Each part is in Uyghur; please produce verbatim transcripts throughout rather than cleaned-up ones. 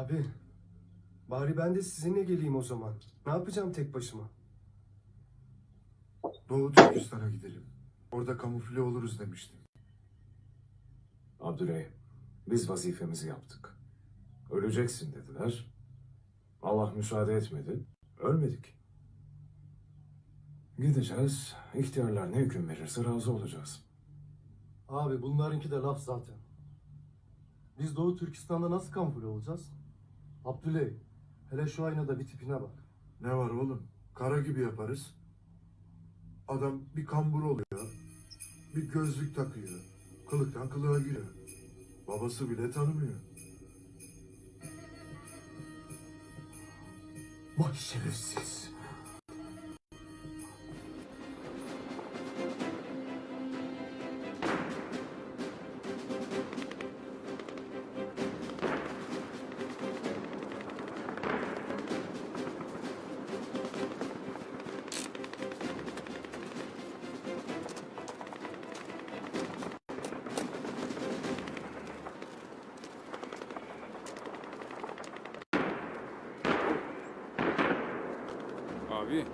Abi, bari ben de sizinle geleyim o zaman. Ne yapacağım tek başıma? Doğu Türkistan'a gidelim. Orada kamufle oluruz demiştim. Abdüley, biz vazifemizi yaptık. Öleceksin dediler. Allah müsaade etmedi. Ölmedik. Gideceğiz. İhtiyarlar ne hüküm verirse razı olacağız. Abi, bunlarınki de laf zaten. Biz Doğu Türkistan'da nasıl kamufle olacağız? Abdüley, hele şu aynada bir tipine bak. Ne var oğlum? Kara gibi yaparız. Adam bir kambur oluyor, bir gözlük takıyor, kılıktan kılığa giriyor. Babası bile tanımıyor. Vay şerefsiz. Abi,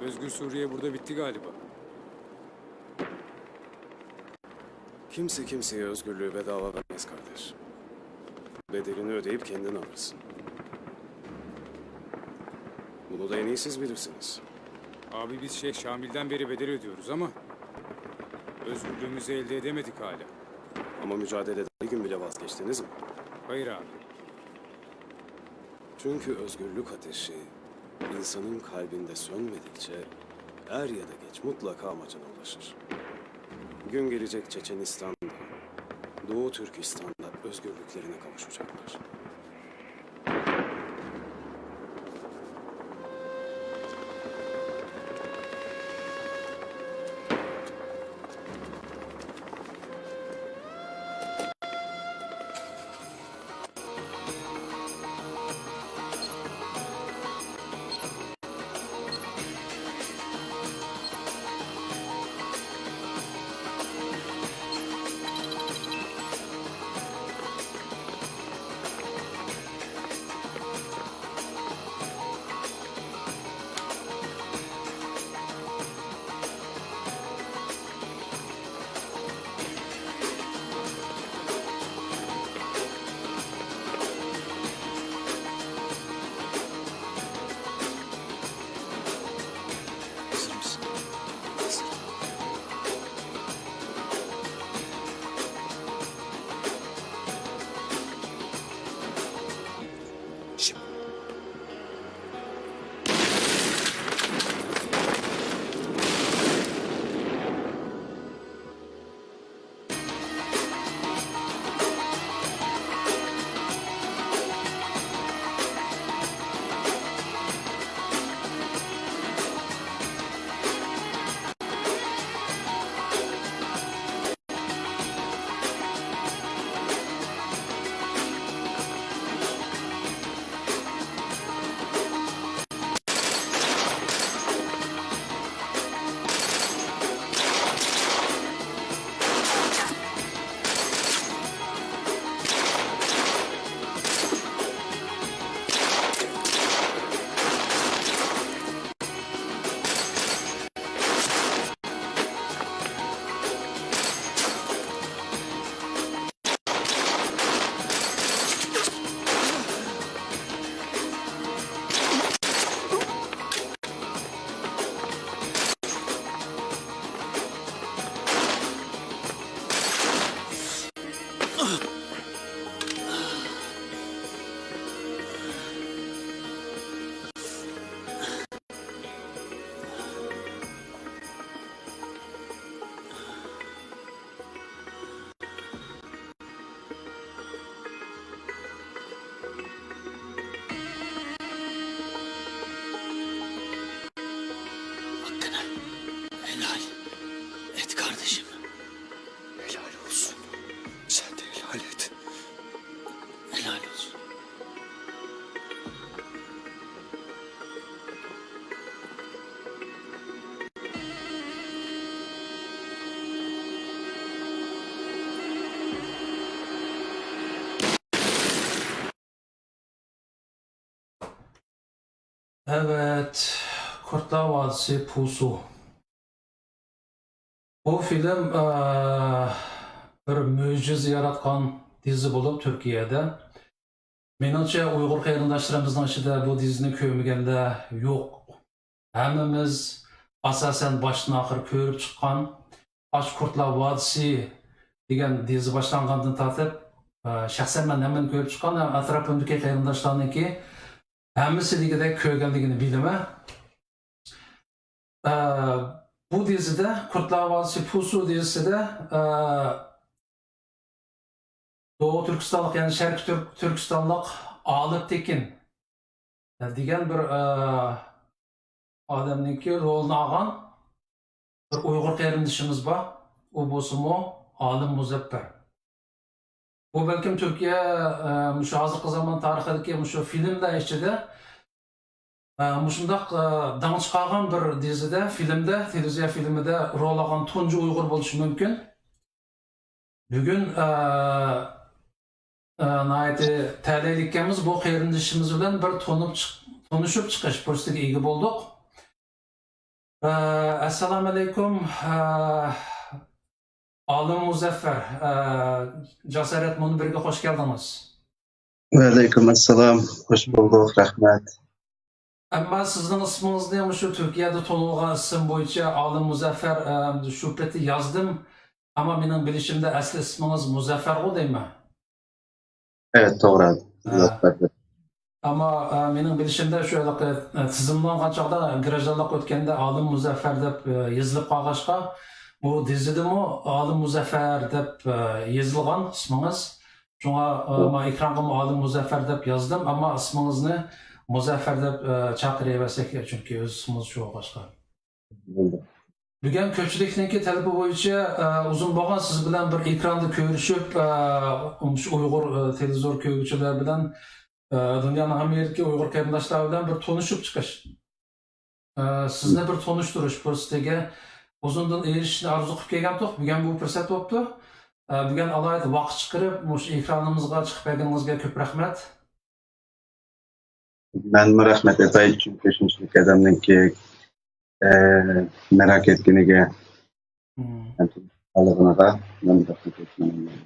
Özgür Suriye burada bitti galiba. Kimse kimseye özgürlüğü bedava vermez kardeş. Bedelini ödeyip kendin alırsın. Bunu da en iyi siz bilirsiniz. Abi, biz Şeyh Şamil'den beri bedel ödüyoruz ama özgürlüğümüzü elde edemedik hala. Ama mücadeleden bir gün bile vazgeçtiniz mi? Hayır abi. Çünkü özgürlük ateşi insanın kalbinde sönmedikçe er ya da geç mutlaka amacına ulaşır. Gün gelecek Çeçenistan'da, Doğu Türkistan'da özgürlüklerine kavuşacaklar. Hazır mısın? Hazır. Şimdi. Hakkını helal et kardeşim. Helal olsun. Sen de helal et. Helal olsun. كۇرتلار ۋادىسى پۇسۇ. بۇ فىلىم، ئە، بىر مۆجىزە ياراتقان دىزى بولۇپ، تۈركىيەدە. مېنىڭچە، ئۇيغۇر قېرىنداشلىرىمىزنىڭ ئىچىدە بۇ دىزىنى كۆرمىگەنلەر يوق. ھەممىمىز ئاساسەن باشتىن ئاخىر كۆرۈپ چىققان ئاچ كۇرتلار ۋادىسى دېگەن دىزى باشلانغاندىن تارتىپ، ئە، شەخسەن مەن ھەممىنى كۆرۈپ چىققان، ھەم ئەتراپىمدىكى قېرىنداشلارنىڭكى ھەممىسى دېگۈدەك كۆرگەنلىكىنى بىلىمەن. ئە، بۇ دېزىدە، كۇرتلار ۋادىسى پۇسۇ دېزىسىدە، ئە، دوغۇ تۈركىستانلىق، يەنى شەرقىي تۈرك-، تۈركىستانلىق ئالىپ تېكىن دېگەن بىر، ئە، ئادەمنىڭكى رولىنى ئالغان بىر ئۇيغۇر قېرىندىشىمىز بار. ئۇ بولسىمۇ ئالىم مۇزەپپەر. بۇ بەلكىم تۈركىيە، ئە، مۇشۇ ھازىرقى زامان تارىخىدىكى مۇشۇ فىلىملەر ئىچىدە، ئە، مۇشۇنداق، ئە، داڭ چىقارغان بىر دېزىدە، فىلىمدە، تېلېۋىزىيە فىلىمىدە رول ئالغان تۇنجى ئۇيغۇر بولۇشى مۇمكىن. بۈگۈن، ئە، ئە، ناھايىتى تەلەيلىككەنمىز، بۇ قېرىندىشىمىز بىلەن بىر تونۇپ چىق-، تونۇشۇپ چىقىش پۇرسىتىگە ئىگە بولدۇق. ئە، ئەسسالامۇئەلەيكۇم، ئە، ئالىم مۇزەففەر، ئە، جاسارەت مۇنبىرىگە خوش كەلدىڭىز. ۋەئەلەيكۇم ئەسسالام، خوش بولدۇق، رەھمەت. ئەمما سىزنىڭ ئىسمىڭىزنى مۇشۇ تۈركىيەدە تونۇلغان ئىسىم بويىچە ئالىم مۇزەففەر، ئە، شۇ پېتى يازدىم. ئەمما مېنىڭ بىلىشىمدە ئەسلى ئىسمىڭىز مۇزەففەرغۇ دەيمەن. ئەۋەت، توغرا. ھە. ئەمما، ئە، مېنىڭ بىلىشىمدە شۇ ھېلىقى، ئە، تىزىملانغان چاغدا گراژدانلىق ئۆتكەندە ئالىم مۇزەففەر دەپ، ئە، يېزىلىپ قالغاچقا، بۇ دېزىدىمۇ ئالىم مۇزەففەر دەپ، ئە، يېزىلغان ئىسمىڭىز. شۇڭا، ئە، مانا ئېكرانغىمۇ ئالىم مۇزەففەر دەپ يازدىم، ئەمما ئىسمىڭىزنى مۇزەففەر دەپ، ئە، چاقىرىۋەرسەك، چۈنكى ئۆز ئىسمىڭىز شۇ بولغاچقا. بولدى. بۈگۈن كۆپچىلىكنىڭكى تەلىپى بويىچە، ئە، ئۇزۇن بولغان سىز بىلەن بىر ئېكراندا كۆرۈشۈپ، ئە، مۇشۇ ئۇيغۇر، ئە، تېلېۋىزور كۆرگۈچىلەر بىلەن، ئە، دۇنيانىڭ ھەممە يېرىدىكى ئۇيغۇر قېرىنداشلار بىلەن بىر تونۇشۇپ چىقىش، ئە، سىزنى بىر تونۇشتۇرۇش پۇرسىتىگە ئۇزۇندىن ئېرىشىشنى ئارزۇ قىلىپ كەلگەنتۇق. بۈگۈن بۇ پۇرسەت بوپتۇ. ئە، بۈگۈن ئالاھىدە ۋاقىت چىقىرىپ مۇشۇ ئېكرانىمىزغا چىقىپ بەرگىنىڭىزگە كۆپ رەھمەت. مەنمۇ رەھمەت ئېيتاي، چۈنكى شۇنچىلىك ئادەمنىڭكى، ئە، مەراق ئەتكىنىگە، مم. قالغىنىغا مەن رەھمەت ئېيتىمەن.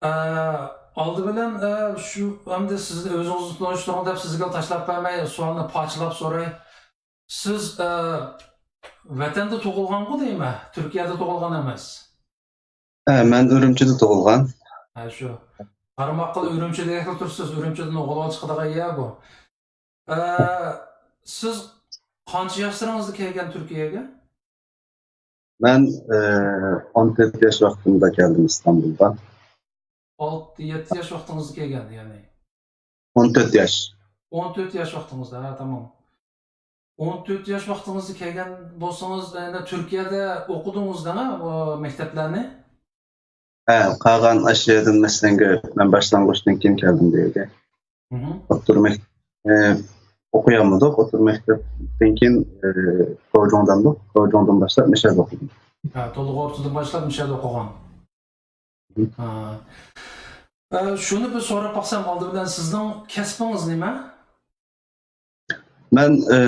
ئە، ئالدى بىلەن، ئە، شۇ، ئەمدى سىزنى ئۆزىڭىزنى تونۇشتۇرۇڭ دەپ سىزگە تاشلاپ بەرمەي، سوئالنى پارچىلاپ سوراي. سىز، ئە، ۋەتەندە تۇغۇلغانغۇ دەيمەن، تۈركىيەدە تۇغۇلغان ئەمەس. ھە، مەن ئۈرۈمچىدە تۇغۇلغان. ھە، شۇ. قارىماققىلا ئۈرۈمچىدە تۇرسىز، ئۈرۈمچىدىن غۇلغۇلا چىقىدىغان يەر بۇ. ئە، سىز قانچە ياشلىرىڭىزدا كەلگەن تۈركىيەگە؟ مەن، ئە، ئون تۆت ياش ۋاقتىمدا كەلدىم ئىستانبۇلغا. ئالتە، يەتتە ياش ۋاقتىڭىزدا كەلگەن، يەنى. ئون تۆت ياش. ئون تۆت ياش ۋاقتىڭىزدا، ھە، تامام. ئون تۆت ياش ۋاقتىڭىزدا كەلگەن بولسىڭىز، يەنە تۈركىيەدە ئوقۇدىڭىز دەڭە، ئۇ مەكتەپلەرنى؟ ھە، قالغان ئاشۇ يەردىن مەسىلەن، مەن باشلانغۇچتىن كېيىن كەلدىم بۇ يەرگە. مھم. ئوتتۇرا مەك-، ئە، ئوقۇيالمىدۇق. ئوتتۇرا مەكتەپتىن كېيىن، ئە، گوجۇڭداندۇق. گوجۇڭدىن باشلاپ مۇشۇ يەردە ئوقۇدۇم. ھە، تولۇق ئوتتۇرىدىن باشلاپ مۇشۇ يەردە ئوقۇغان. ھە. ئە، شۇنى بىر سوراپ باقسام ئالدى بىلەن، سىزنىڭ كەسپىڭىز نېمە؟ مەن، ئە،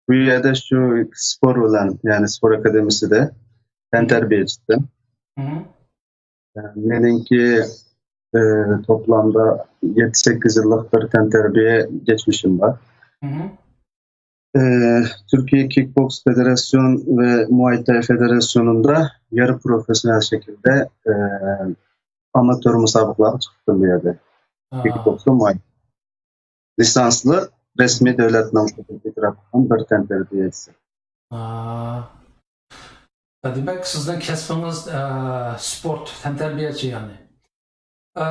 بۇ يەردە شۇ سپور بىلەن، يەنى سپور ئاكادېمىيىسىدە تەنتەربىيەچىسى. مھم. ئە، مېنىڭكى، ئە، توپلامدا يەتتە، سەككىز يىللىق بىر تەنتەربىيە كەچمىشىم بار. مھم. ئى، تۈركىيە كىكبوكس فېدېراتسىيون ۋە مۇئاي تاي فېدېراتسىيونىدا يارى پروفېسسىونال شەكىلدە، ئى، ئاماتور مۇسابىقىلەرگە چىقتىم بۇ يەردە. ھا. كىكبوكس ۋە مۇئاي. لىسانسلىق، رەسمىي دۆلەتنىڭ ئېتىراپ قىلغان بىر تەنتەربىيەچىسى. ھا. دېمەك، سىزنىڭ كەسپىڭىز، ئە، سپورت، تەنتەربىيەچى يەنى. ئە،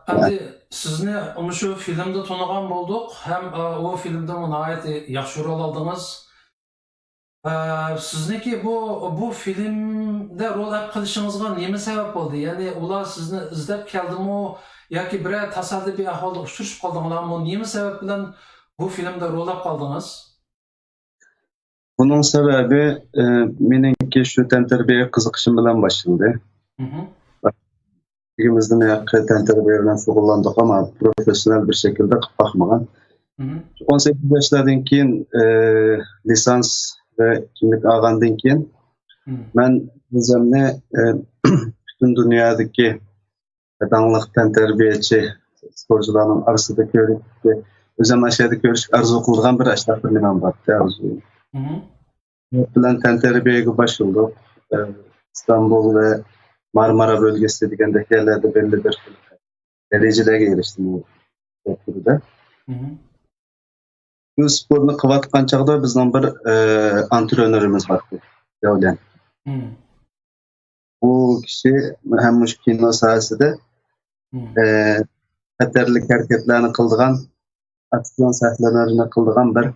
ئەمدى سىزنى مۇشۇ فىلىمدا تونۇغان بولدۇق، ھەم، ئە، ئۇ فىلىمدىمۇ ناھايىتى ياخشى رول ئالدىڭىز. ئە، سىزنىڭكى بۇ، بۇ فىلىمدە رول ئېلىپ قېلىشىڭىزغا نېمە سەۋەب بولدى؟ يەنى ئۇلار سىزنى ئىزدەپ كەلدىمۇ ياكى بىرەر تاسادىپىي ئەھۋالدا ئۇچرىشىپ قالدىڭلارمۇ؟ نېمە سەۋەب بىلەن بۇ فىلىمدا رول ئېلىپ قالدىڭىز؟ بۇنىڭ سەۋەبى، ئى، مېنىڭكى شۇ تەنتەربىيەگە قىزىقىشىم بىلەن باشلىندى. مھم. ئىگىمىزدىن ھېلىقى تەنتەربىيە بىلەن شۇغۇللاندۇق، ئەمما پروفېسسىونال بىر شەكىلدە قىلىپ باقمىغان. مم. ئون سەككىز ياشلاردىن كېيىن، ئى، لىسانس ۋە كىملىك ئالغاندىن كېيىن، مم. مەن ئۆزۈمنى، ئى، پۈتۈن دۇنيادىكى داڭلىق تەنتەربىيەچى سپورتچىلارنىڭ ئارىسىدا كۆرۈپ، ئۆزۈمنى ئاشۇ يەردە كۆرۈشكە ئارزۇ قىلىدىغان بىر ئاشۇنداق بىر نېمەم بارتى، ئارزۇ. مم. بىلەن تەنتەربىيەگە باشلىدۇق. ئى، ئىستانبۇل ۋە مارمارا بۆلگىسى دېگەندەك يەرلەردە بەللى بىر دەرىجىلەرگە ئېرىشتىم بۇ تۈردە. مم. بۇ سپورتنى قىلىۋاتقان چاغدا بىزنىڭ بىر، ئى، ئانترېنېرىمىز بار ئىدى، ياۋليەن. مم. بۇ كىشى ھەم مۇشۇ كىنو ساھەسىدە، مم. ئى، خەتەرلىك ھەرىكەتلەرنى قىلىدىغان، ئاكسىيون سەھنىلىرىنى قىلىدىغان بىر،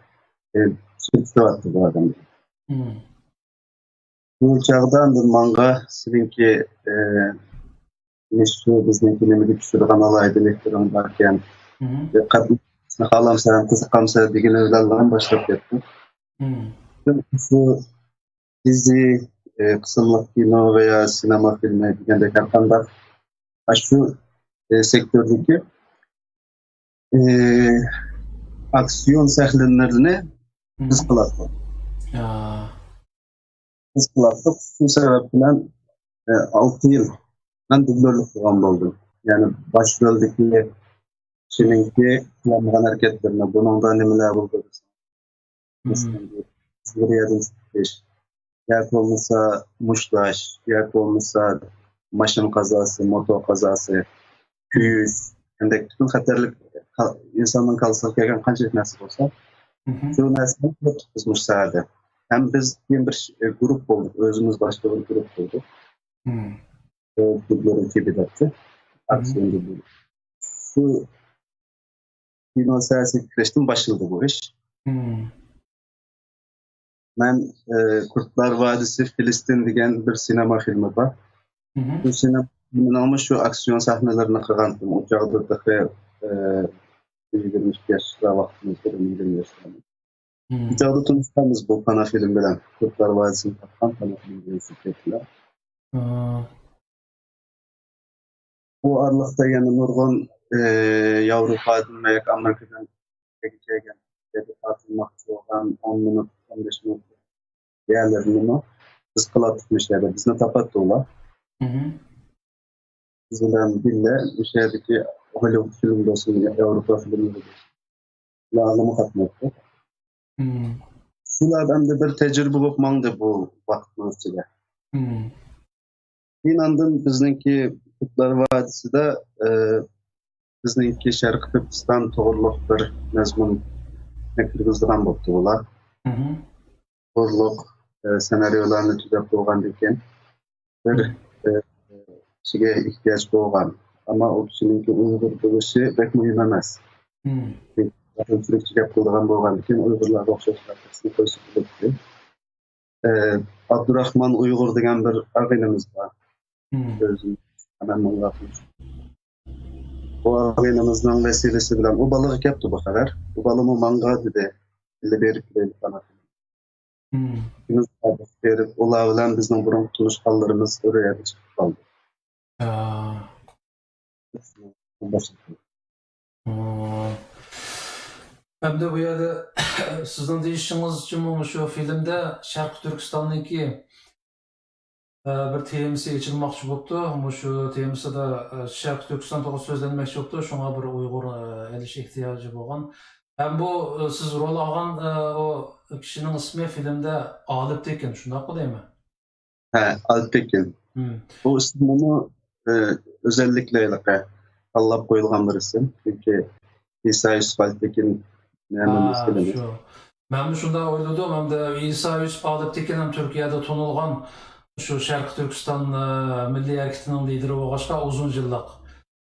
ئى، سۈپىتى بار ئىدى بۇ ئادەم. مم. بۇ چاغدا ئاندىن ماڭا سېنىڭكى، ئى، مۇشۇ بىزنىڭكى نېمىگە چۈشىدىغان ئالاھىدىلىكلىرىڭ باركەن. مم. دىققەتنى خالامسەن، قىزىقامسەن دېگىنى بىلەنلا باشلاپ كەتتىم. مم. شۇ دىزى، ئى، قىسىملىق كىنو ۋە يا سىنېما فىلمى دېگەندەك ھەر قانداق ئاشۇ، ئى، سېكتوردىكى، ئى، ئاكسىيون سەھنىلىرىنى بىز مم. قىلاتتۇق. يا. بىز قىلاتتۇق. شۇ سەۋەب بىلەن، ئى، ئالتە يىل مەن دۇبليورلۇق قىلغان بولدۇم. يەنى باش رولدىكى كىشىنىڭكى قىلالمىغان ھەرىكەتلىرىنى، بۇنىڭدا نېمىلەر بولدى دېسەم، مم. مەسىلەن، بىر يەردىن چىقىش، ياكى بولمىسا مۇشتلاش، ياكى بولمىسا ماشىنا قازاسى، موتور قازاسى، كۆيۈش، ئەندەك پۈتۈن خەتەرلىك، كا-، ئىنساننىڭ كاللىسىغا كەلگەن قانچىلىك نەرسە بولسا، مم. شۇ نەرسىنى قىلىپ بىز مۇشۇ سەھەردە. ھەم بىز كېيىن بىر ش-، گۇرۇپ بولدۇق، ئۆزىمىز باشقا بىر گۇرۇپ بولدۇق. مم. ئە، دۇبليور ئېكىپى دەپتۇ. مم. ئاكسىيون دۇبليور. شۇ كىنو ساھەسىگە كىرىشتىن باشلىدى بۇ ئىش. مم. مەن، ئە، كۇردلار ۋادىسى فىلىستىن دېگەن بىر سىنېما فىلمى بار. مم. شۇ سىنېما فىلمىنىڭمۇ شۇ ئاكسىيون سەھنىلىرىنى قىلغانتىم. ئۇ چاغدا تېخى، ئە، يىگىرمە ئىككى ياشلار ۋاقتىمىزدا، يىگىرمە ياشلار. مم. شۇ چاغدا تونۇشقانمىز بۇ كانال فىلىم بىلەن. كۇردلار ۋادىسىنى تاپقان كانال فىلىم بىلەن شىركەت بىلەن. ھا. بۇ ئارىلىقتا يەنە نۇرغۇن، ئى، ياۋروپادىن ۋە ياكى ئامېرىكىدىن كەلگەن، يەنە تارتىلماقچى بولغان ئون مىنۇت، ئون بەش مىنۇت يەرلىرىنىمۇ بىز قىلاتتۇق مۇشۇ يەردە. بىزنى تاپاتتى ئۇلار. مم. بىز بىلەن بىللە مۇشۇ يەردىكى ھوللىۋۇد فىلىم بولسۇن، ياۋروپا فىلىملىرى بولسۇن، ئۇلارغىمۇ قاتناشتۇق. مم. شۇلار ئەمدى بىر تەجرىبە بولۇپ ماڭدى بۇ ۋاقىتنىڭ ئىچىدە. مم. كېيىن ئاندىن بىزنىڭكى كۇردلار ۋادىسىدا، ئى، بىزنىڭكى شەرقىي تۈركىستان توغرۇلۇق بىر مەزمۇن كىرگۈزىدىغان بوپتۇ بۇلار. مم. توغرۇلۇق، ئى، سېناريولارنى تۈزەپ بولغاندىن كېيىن بىر، مم. ئى، كىشىگە ئېھتىياج بولغان. ئەمما ئۇ كىشىنىڭكى ئۇيغۇر بولۇشى بەك مۇھىم ئەمەس. مم. چۈنكى تۈركچە گەپ قىلىدىغان بولغاندىكىن ئۇيغۇرلارغا ئوخشاش بىر قىسمى قويسا بولاتتى. ئى، ئابدۇراخمان ئۇيغۇر دېگەن بىر ئاغىنىمىز بار. مم. ئۆزىمىز ئەمەن موللاقىمىز. بۇ ئاغىنىمىزنىڭ ۋەسىلىسى بىلەن ئۇ بالىغا كەپتۇ بۇ خەۋەر. ئۇ بالىمۇ ماڭغا دېدى. بىللە بېرىپ كېلەيلى قانات. مم. بېرىپ، ئۇلار بىلەن بىزنىڭ بۇرۇنقى تونۇشقانلىرىمىز بىر يەردە چىقىپ قالدى. ھا. ھا. ئەمدى بۇ يەردە سىزنىڭ دېيىشىڭىزچىمۇ، مۇشۇ فىلىمدە شەرقىي تۈركىستاننىڭكى، ئە، بىر تېمىسى ئېچىلماقچى بوپتۇ. مۇشۇ تېمىسىدا، ئە، شەرقىي تۈركىستان توغرا سۆزلەنمەكچى بوپتۇ. شۇڭا بىر ئۇيغۇر، ئە، ئېلىش ئېھتىياجى بولغان. ھەم بۇ، ئە، سىز رول ئالغان، ئە، ئۇ كىشىنىڭ ئىسمى فىلىمدە ئالىپ تېكىن، شۇنداققۇ دەيمەن؟ ھە، ئالپتېكىن. مم. بۇ ئىسىمنىمۇ، ئى، ئۆزەللىكلىرى تاللاپ قويۇلغان بىر ئىسىم. چۈنكى ئىسا يۈسۈپ ئالپتېكىن ھەممىمىز ھا، بىلىمىز. شۇ. مەنمۇ شۇنداق ئويلىدىم. ھەمدە ئىسا يۈسۈپ ئالپتېكىن ھەم تۈركىيەدە تونۇلغان شۇ شەرقىي تۈركىستان، ئى، مىللىي ھەرىكىتىنىڭ لىدىرى بولغاچقا ئۇزۇن يىللىق.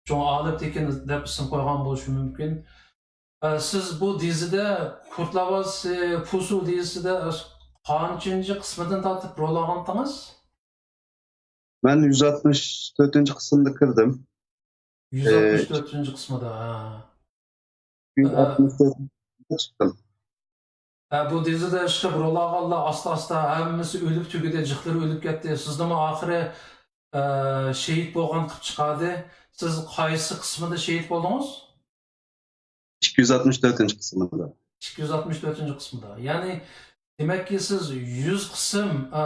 شۇڭا ئالپتېكىن دەپ ئىسىم قويغان بولۇشى مۇمكىن. ئە، سىز بۇ دىزىدە، كۇردلار ۋادىسى پۇسۇ دىزىسىدە قانچىنچى قىسمىدىن تارتىپ رول ئالغانتىڭىز؟ مەن يۈز ئاتمىش تۆتىنچى قىسىمدا كىردىم. ئى، يۈز ئاتمىش تۆتىنچى قىسمىدا، ھە. يۈز ئاتمىش تۆتىنچى قىسىمدا چىقتىم. ھە، بۇ دىزىدە ئىشقىپ رول ئالغانلار ئاستا-ئاستا ھەممىسى ئۆلۈپ تۈگىدى، جىقلىرى ئۆلۈپ كەتتى. سىزنىمۇ ئاخىرى، ئە، شېھىت بولغان قىلىپ چىقاردى. سىز قايسى قىسمىدا شېھىت بولدىڭىز؟ ئىككى يۈز ئاتمىش تۆتىنچى قىسمىدا. ئىككى يۈز ئاتمىش تۆتىنچى قىسمىدا. يەنى، دېمەككى، سىز يۈز قىسىم، ئا،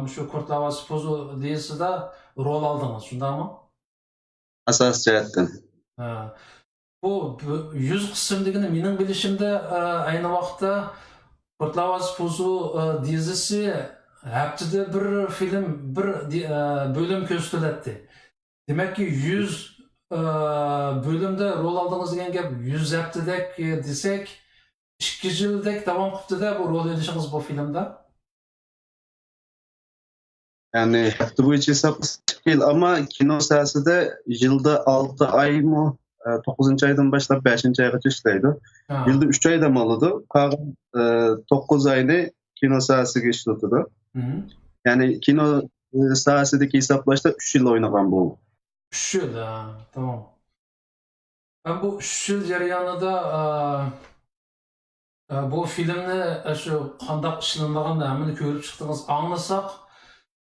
مۇشۇ كۇرتلارۋاسى پۇزۇ دېزىسىدا رول ئالدىڭىز، شۇنداقمۇ؟ ئاساسىي جەھەتتىن. ھە. بۇ، بۇ يۈز قىسىم دېگىنى مېنىڭ بىلىشىمدە، ئا، ئەينى ۋاقىتتا كۇرتلارۋاسى پۇزۇ، ئا، دېزىسى ھەپتىدە بىر فىلىم، بىر دې-، ئا، بۆلۈم كۆرسىتىلەتتى. دېمەككى، يۈز، ئا، بۆلۈمدە رول ئالدىڭىز دېگەن گەپ، يۈز ھەپتىدەك، ئا، دېسەك، ئىككى يىلدەك داۋام قىپتۇ-دە بۇ رول ئېلىشىڭىز بۇ فىلىمدا؟ يەنى ھەپتە بويىچە ھېسابلىساق ئىككى يىل، ئەمما كىنو ساھەسىدە يىلدا ئالتە ئايمۇ، ئە، توققۇزىنچى ئايدىن باشلاپ بەشىنچى ئايغىچە ئىشلەيدۇ. ھە. يىلدا ئۈچ ئاي دەم ئالىدۇ، قالغان، ئە، توققۇز ئاينى كىنو ساھەسىگە ئىشلىتىدۇ. مم. يەنى كىنو، ئە، ساھەسىدىكى ھېسابلاشتا ئۈچ يىل ئوينىغان بۇ. ئۈچ يىل، ھە، تامام. ھەم بۇ ئۈچ يىل جەريانىدا، ئا، ئا، بۇ فىلىمنى، ئا، شۇ قانداق ئىشلىنىدىغانلىقىنى ھەممىنى كۆرۈپ چىقتىڭىز، ئاڭلىساق،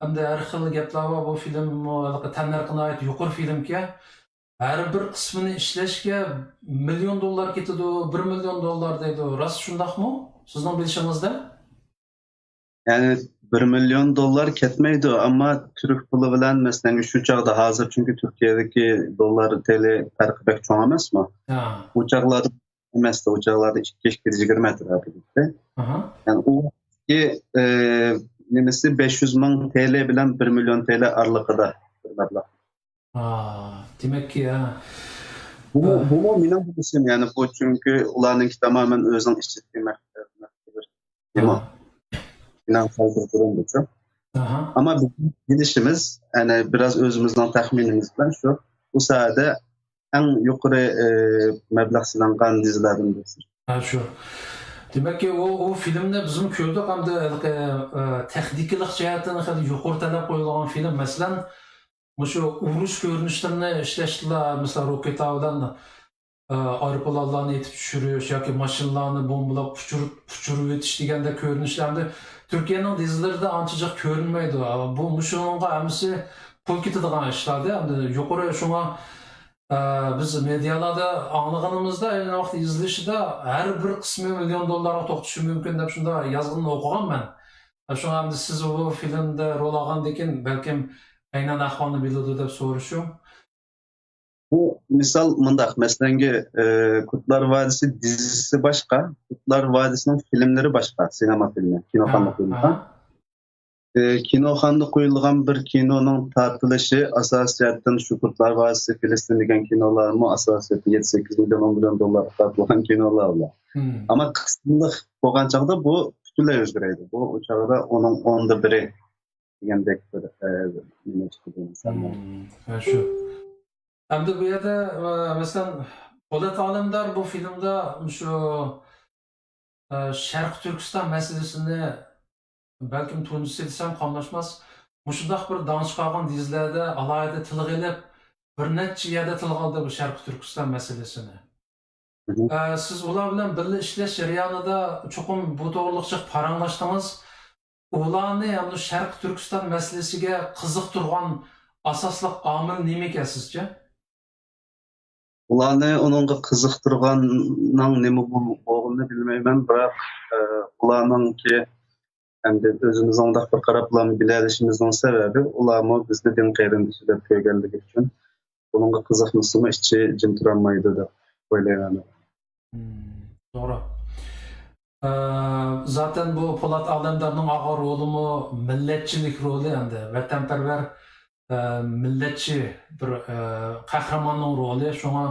ھەمدە ھەر خىل گەپلەر بار، بۇ فىلىممۇ ھېلىقى تەننەرخى ناھايىتى يۇقىرى فىلىمكەن. ھەر بىر قىسمىنى ئىشلەشكە مىليون دوللار كېتىدۇ، بىر مىليون دوللار دەيدۇ. راست شۇنداقمۇ؟ سىزنىڭ بىلىشىڭىزدە؟ يەنى بىر مىليون دوللار كەتمەيدۇ، ئەمما تۈرك پۇلى بىلەن، مەسىلەن، شۇ چاغدا، ھازىر چۈنكى تۈركىيەدىكى دوللار تىلى پەرقى بەك چوڭ ئەمەسمۇ؟ ھە. ئۇ چاغلاردا ئەمەستى، ئۇ چاغلاردا ئىككى، ئىككى يۈز يىگىرمە ئەتراپىدا. ئاھا. يەنى ئۇ، ئە، نېمىسى، بەش يۈز مىڭ تىل بىلەن بىر مىليون تىل ئارىلىقىدا بىر مەبلەغ. ھا، دېمەككى، ھە. بۇمۇ، ھە. بۇمۇ مېنىڭ بىلىشىم، يەنى بۇ چۈنكى ئۇلارنىڭكى تامامەن ئۆزىنىڭ ئىچىدىكى مەخپىي، مەخپىي بىر تېما. ھە. فىنانسال بىر دۇرۇم بۇچۇ. ئاھا. ئەمما بىزنىڭ بىلىشىمىز، يەنى بىراز ئۆزىمىزنىڭ تەخمىنىمىز بىلەن شۇ، بۇ ساھەدە ئەڭ يۇقىرى، ئى، مەبلەغ سېلىنغان دېزىلاردىن بىرسى. ھە، شۇ. دېمەككى، ئۇ، ئۇ فىلىمنى بىزمۇ كۆردۇق، ھەمدە ھېلىقى، ئە، تېخنىكىلىق جەھەتتىن خېلى يۇقىرى تەلەپ قويۇلغان فىلىم. مەسىلەن، مۇشۇ ئۇرۇش كۆرۈنۈشلىرىنى ئىشلەشتىلا، مەسىلەن، روكېتا بىلەن، ئە، ئايروپىلانلارنى ئېتىپ چۈشۈرۈش ياكى ماشىنىلارنى بومبىلاپ ئۇچۇرۇپ، ئۇچۇرۇۋېتىش دېگەندەك كۆرۈنۈشلەر. ھەمدە تۈركىيەنىڭ دېزىلىرىدا ئانچە جىق كۆرۈنمەيدۇ. بۇ، مۇشۇنىڭغا ھەممىسى پۇل كېتىدىغان ئىشلاردە، ھەمدە يۇقىرى شۇڭا ئە، بىز مېدىيالاردا ئاڭلىغىنىمىزدا، ئەينى ۋاقىت يېزىلىشىدا ھەر بىر قىسمى مىليون دوللارغا توختىشى مۇمكىن دەپ شۇنداق يازغىنىنى ئوقۇغان مەن. ئە، شۇڭا ئەمدى سىز بۇ فىلىمدە رول ئالغاندىن كېيىن بەلكىم ئەينەن ئەھۋالنى بىلىدۇ دەپ سورىشىم. بۇ مىسال مۇنداق، مەسىلەنگە، ئە، كۇرتلار ۋادىسى دېزىسى باشقا، كۇرتلار ۋادىسىنىڭ فىلىملىرى باشقا، سىنېما فىلىمى، كىنوخانىدا قويۇلغان. ئى، كىنوخانىدا قويۇلغان بىر كىنونىڭ تارتىلىشى ئاساسىي جەھەتتىن شۇ كۇرتلار ۋادىسى، فىلىستىن دېگەن كىنولارمۇ ئاساسىي جەھەتتىن يەتتە، سەككىز مىليون، ئون مىليون دوللارغا تارتىلغان كىنولار بۇلار. مم. ئەمما قىسىملىق بولغان چاغدا بۇ پۈتۈنلەي ئۆزگىرەيدۇ. بۇ، ئۇ چاغدا ئۇنىڭ ئوندا بىرى دېگەندەك بىر، ئە، نېمە چىقىدۇ مىسالنىڭ. مم. ھە، شۇ. ئەمدى بۇ يەردە، ئە، مەسىلەن، پولات ئالەمدار بۇ فىلىمدا مۇشۇ، ئە، شەرقىي تۈركىستان مەسىلىسىنى بەلكىم تۇنجىسى دېسەم قاملاشماس، مۇشۇنداق بىر داڭ چىقارغان دېزىلەردە ئالاھىدە تىلغا ئېلىپ، بىر نەچچە يەردە تىلغا ئالدى بۇ شەرقىي تۈركىستان مەسىلىسىنى. مهم. ئە، سىز ئۇلار بىلەن بىللە ئىشلەش جەريانىدا چوقۇم بۇ توغرىلىق جىق پاراڭلاشتىڭىز. ئۇلارنى، يەنى شەرقىي تۈركىستان مەسىلىسىگە قىزىقتۇرغان ئاساسلىق ئامىل نېمىكەن سىزچە؟ ئۇلارنى ئۇنىڭغا قىزىقتۇرغاننىڭ نېمە بول-، بولغىنىنى بىلمەيمەن، بىراق، ئە، ئۇلارنىڭكى ئەمدى ئۆزىمىزنىڭ مۇنداق بىر قاراپلا بىلەلىشىمىزنىڭ سەۋەبى، ئۇلارمۇ بىزنى دىن قېرىندىشى دەپ كۆرگەنلىكى ئۈچۈن، بۇنىڭغا قىزىقمىسىمۇ ئىچى جىم تۇرالمايدۇ دەپ ئويلايمەن. مم، توغرا. ئە، زاتەن بۇ پولات ئالەمدارنىڭ ئالغان رولىمۇ مىللەتچىلىك رولى ئەمدى، ۋەتەنپەرۋەر، ئە، مىللەتچى بىر، ئە، قەھرىماننىڭ رولى. شۇڭا،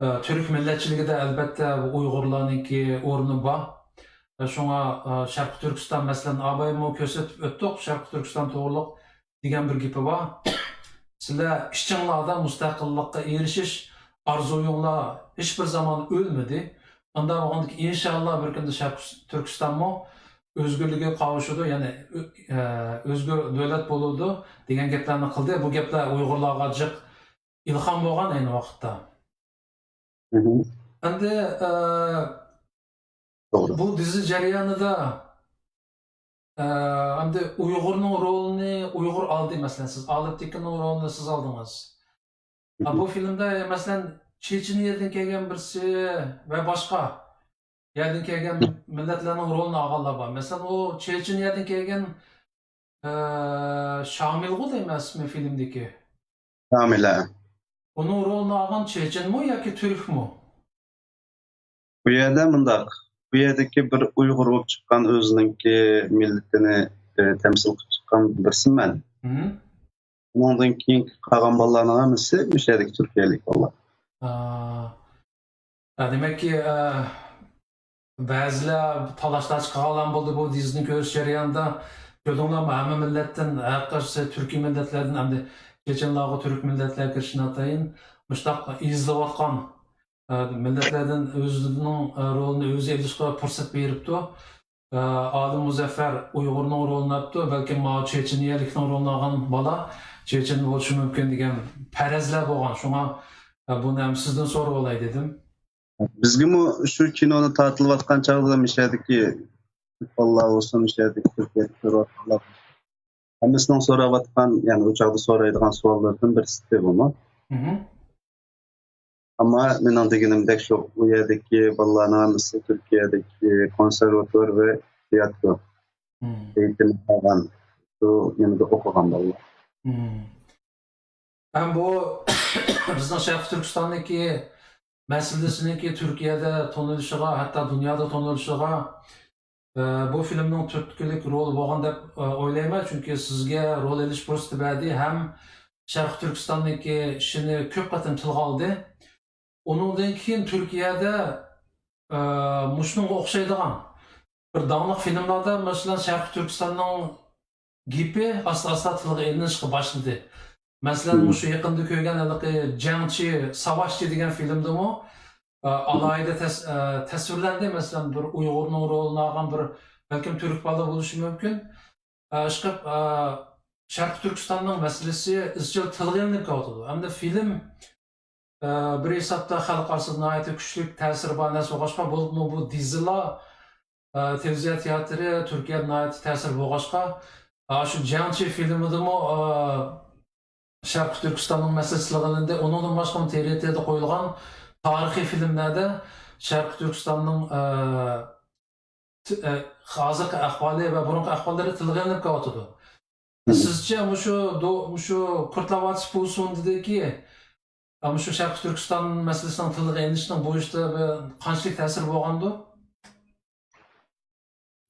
ئە، تۈرك مىللەتچىلىكىدە ئەلۋەتتە بۇ ئۇيغۇرلارنىڭكى ئورنى بار. ئە، شۇڭا، ئە، شەرقىي تۈركىستان، مەسىلەن، ئابايمۇ كۆرسىتىپ ئۆتتۇق، شەرقىي تۈركىستان توغرۇلۇق دېگەن بىر گېپى بار. سىلەر ئىچىڭلاردا مۇستەقىللىققا ئېرىشىش ئارزۇيۇڭلار ھېچبىر زامان ئۆلمىدى. ئۇنداق بولغاندىكىن، ئىنشاللا بىر كۈندە شەرقىي تۈركىستانمۇ ئۆزگۈرلۈككە قاۋۇشىدۇ، يەنى ئۆ-، ئە، ئۆزگۈر دۆلەت بولىدۇ دېگەن گەپلەرنى قىلدى. بۇ گەپلەر ئۇيغۇرلارغا جىق ئىلھام بولغان ئەينى ۋاقىتتا. مهم. ئەمدى، ئە، توغرا. بۇ دېزى جەريانىدا، ئە، ئەمدى ئۇيغۇرنىڭ رولىنى ئۇيغۇر ئالدى، مەسىلەن، سىز ئالىپ تېكىننىڭ رولىنى سىز ئالدىڭىز. ئە، مهم. بۇ فىلىمدا، مەسىلەن، چېچىنىيەدىن كەلگەن بىرسى ۋە باشقا يەردىن كەلگەن مىللەتلەرنىڭ رولىنى ئالغانلار بار. مەسىلەن، ئۇ چېچىنىيەدىن كەلگەن، ئە، شامىلغۇ دەيمەن ئىسمى فىلىمدىكى. شامىل، ھە. ئۇنىڭ رولىنى ئالغان چېچىنمۇ ياكى تۈركمۇ؟ بۇ يەردە مۇنداق، بۇ يەردىكى بىر ئۇيغۇر بولۇپ چىققان، ئۆزىنىڭكى مىللىتىنى، ئە، تەمسىل قىلىپ چىققان بىرسىمەن. مم. ئۇنىڭدىن كېيىنكى قالغان بالىلارنىڭ ھەممىسى مۇشۇ يەردىكى تۈركىيەلىك بالىلار. ئا. ئا، دېمەككى، ئا، بەزىلەر تالاش-تارتىش قىلغانلار بولدى بۇ دىزنى كۆرۈش جەريانىدا. كۆردۈڭلارمۇ، ھەممە مىللەتتىن، ھەر قايسى تۈركىي مىللەتلەردىن، ئەمدى چېچەنلارغا تۈرك مىللەتلەر كىرىشى ناتايىن، مۇشۇنداق ئېزىلىۋاتقان، ئا، مىللەتلەردىن ئۆزىنىڭ، ئا، رولىنى ئۆزى ئېلىشقا پۇرسەت بېرىپتۇ. ئە، ئالىم مۇزەففەر ئۇيغۇرنىڭ رولىنى ئاپتۇ، بەلكىم ماۋۇ چېچىنىيەلىكنىڭ رولىنى ئالغان بالا چېچەن بولۇشى مۇمكىن دېگەن پەرەزلەر بولغان. شۇڭا، ئە، بۇنى ھەم سىزدىن سورىۋالاي دېدىم. بىزگىمۇ شۇ كىنونى تارتىلىۋاتقان چاغدا مۇشۇ يەردىكى بالىلار بولسۇن، مۇشۇ يەردىكى تۈركىيەدە كۆرۈۋاتقانلار، ھەممىسىنىڭ سوراۋاتقان، يەنى ئۇ چاغدا سورايدىغان سوئاللاردىن بىرسى بۇمۇ. مھم. ئەمما مېنىڭ دېگىنىمدەك، شۇ، ئۇ يەردىكى بالىلارنىڭ ھەممىسى تۈركىيەدىكى كونسېرۋاتوار ۋە تىياترو مم. ئېيتىمى قىلغان، شۇ نېمىدە ئوقۇغان بالىلار. مم. ھەم بۇ بىزنىڭ شەرقىي تۈركىستاندىكى مەسىلىسىنىڭكى تۈركىيەدە تونۇلۇشىغا، ھەتتا دۇنيادا تونۇلۇشىغا، ئە، بۇ فىلىمنىڭ تۈرتكىلىك رولى بولغان دەپ، ئە، ئويلايمەن، چۈنكى سىزگە رول ئېلىش پۇرسىتى بەردى ھەم شەرقىي تۈركىستاندىكى ئىشىنى كۆپ قېتىم تىلغا ئالدى. ئۇنىڭدىن كېيىن تۈركىيەدە، ئە، مۇشۇنىڭغا ئوخشايدىغان بىر داڭلىق فىلىملاردا، مەسىلەن، شەرقىي تۈركىستاننىڭ گېپى ئاستا-ئاستا تىلغا ئېلىنىشقا باشلىدى. مەسىلەن، مم. مۇشۇ يېقىندا كۆرگەن ھېلىقى جەڭچى، ساۋاشچى دېگەن فىلىمدىمۇ، ئە، ئالاھىدە تەس-، ئە، تەسۋىرلەندى. مەسىلەن، بىر ئۇيغۇرنىڭ رولىنى ئالغان بىر، بەلكىم تۈرك بالا بولۇشى مۇمكىن. ئە، ئىشقىلىپ، ئە، شەرقىي تۈركىستاننىڭ مەسىلىسى ئىزچىل تىلغا ئېلىنىپ كېلىۋاتىدۇ. ھەمدە فىلىم، ئە، بىر ھېسابتا خەلق ئارىسىدا ناھايىتى كۈچلۈك تەسىرى بار نەرسە بولغاچقا، بولۇپمۇ بۇ دىزىلار، ئە، تېلېۋىزىيە تىياتىرى تۈركىيەدە ناھايىتى تەسىرى بولغاچقا، ئە، شۇ جەڭچى فىلىمىدىمۇ، ئە، شەرقىي تۈركىستاننىڭ مەسىلىسى تىلغا ئېلىندى. ئۇنىڭدىن باشقىمۇ تىرىتىدە قويۇلغان تارىخىي فىلىملەردە شەرقىي تۈركىستاننىڭ، ئە، ت-، ئە، ھازىرقى ئەھۋالى ۋە بۇرۇنقى ئەھۋاللىرى تىلغا ئېلىنىپ كېلىۋاتىدۇ. مم. سىزچە مۇشۇ دو-، مۇشۇ كۇرتلار ۋادىسى پۇسۇندىدىكى، ئە، مۇشۇ شەرقىي تۈركىستان مەسىلىسىنىڭ تىلغا ئېلىنىشىنىڭ بۇ ئىشتا بىر قانچىلىك تەسىرى بولغاندۇ؟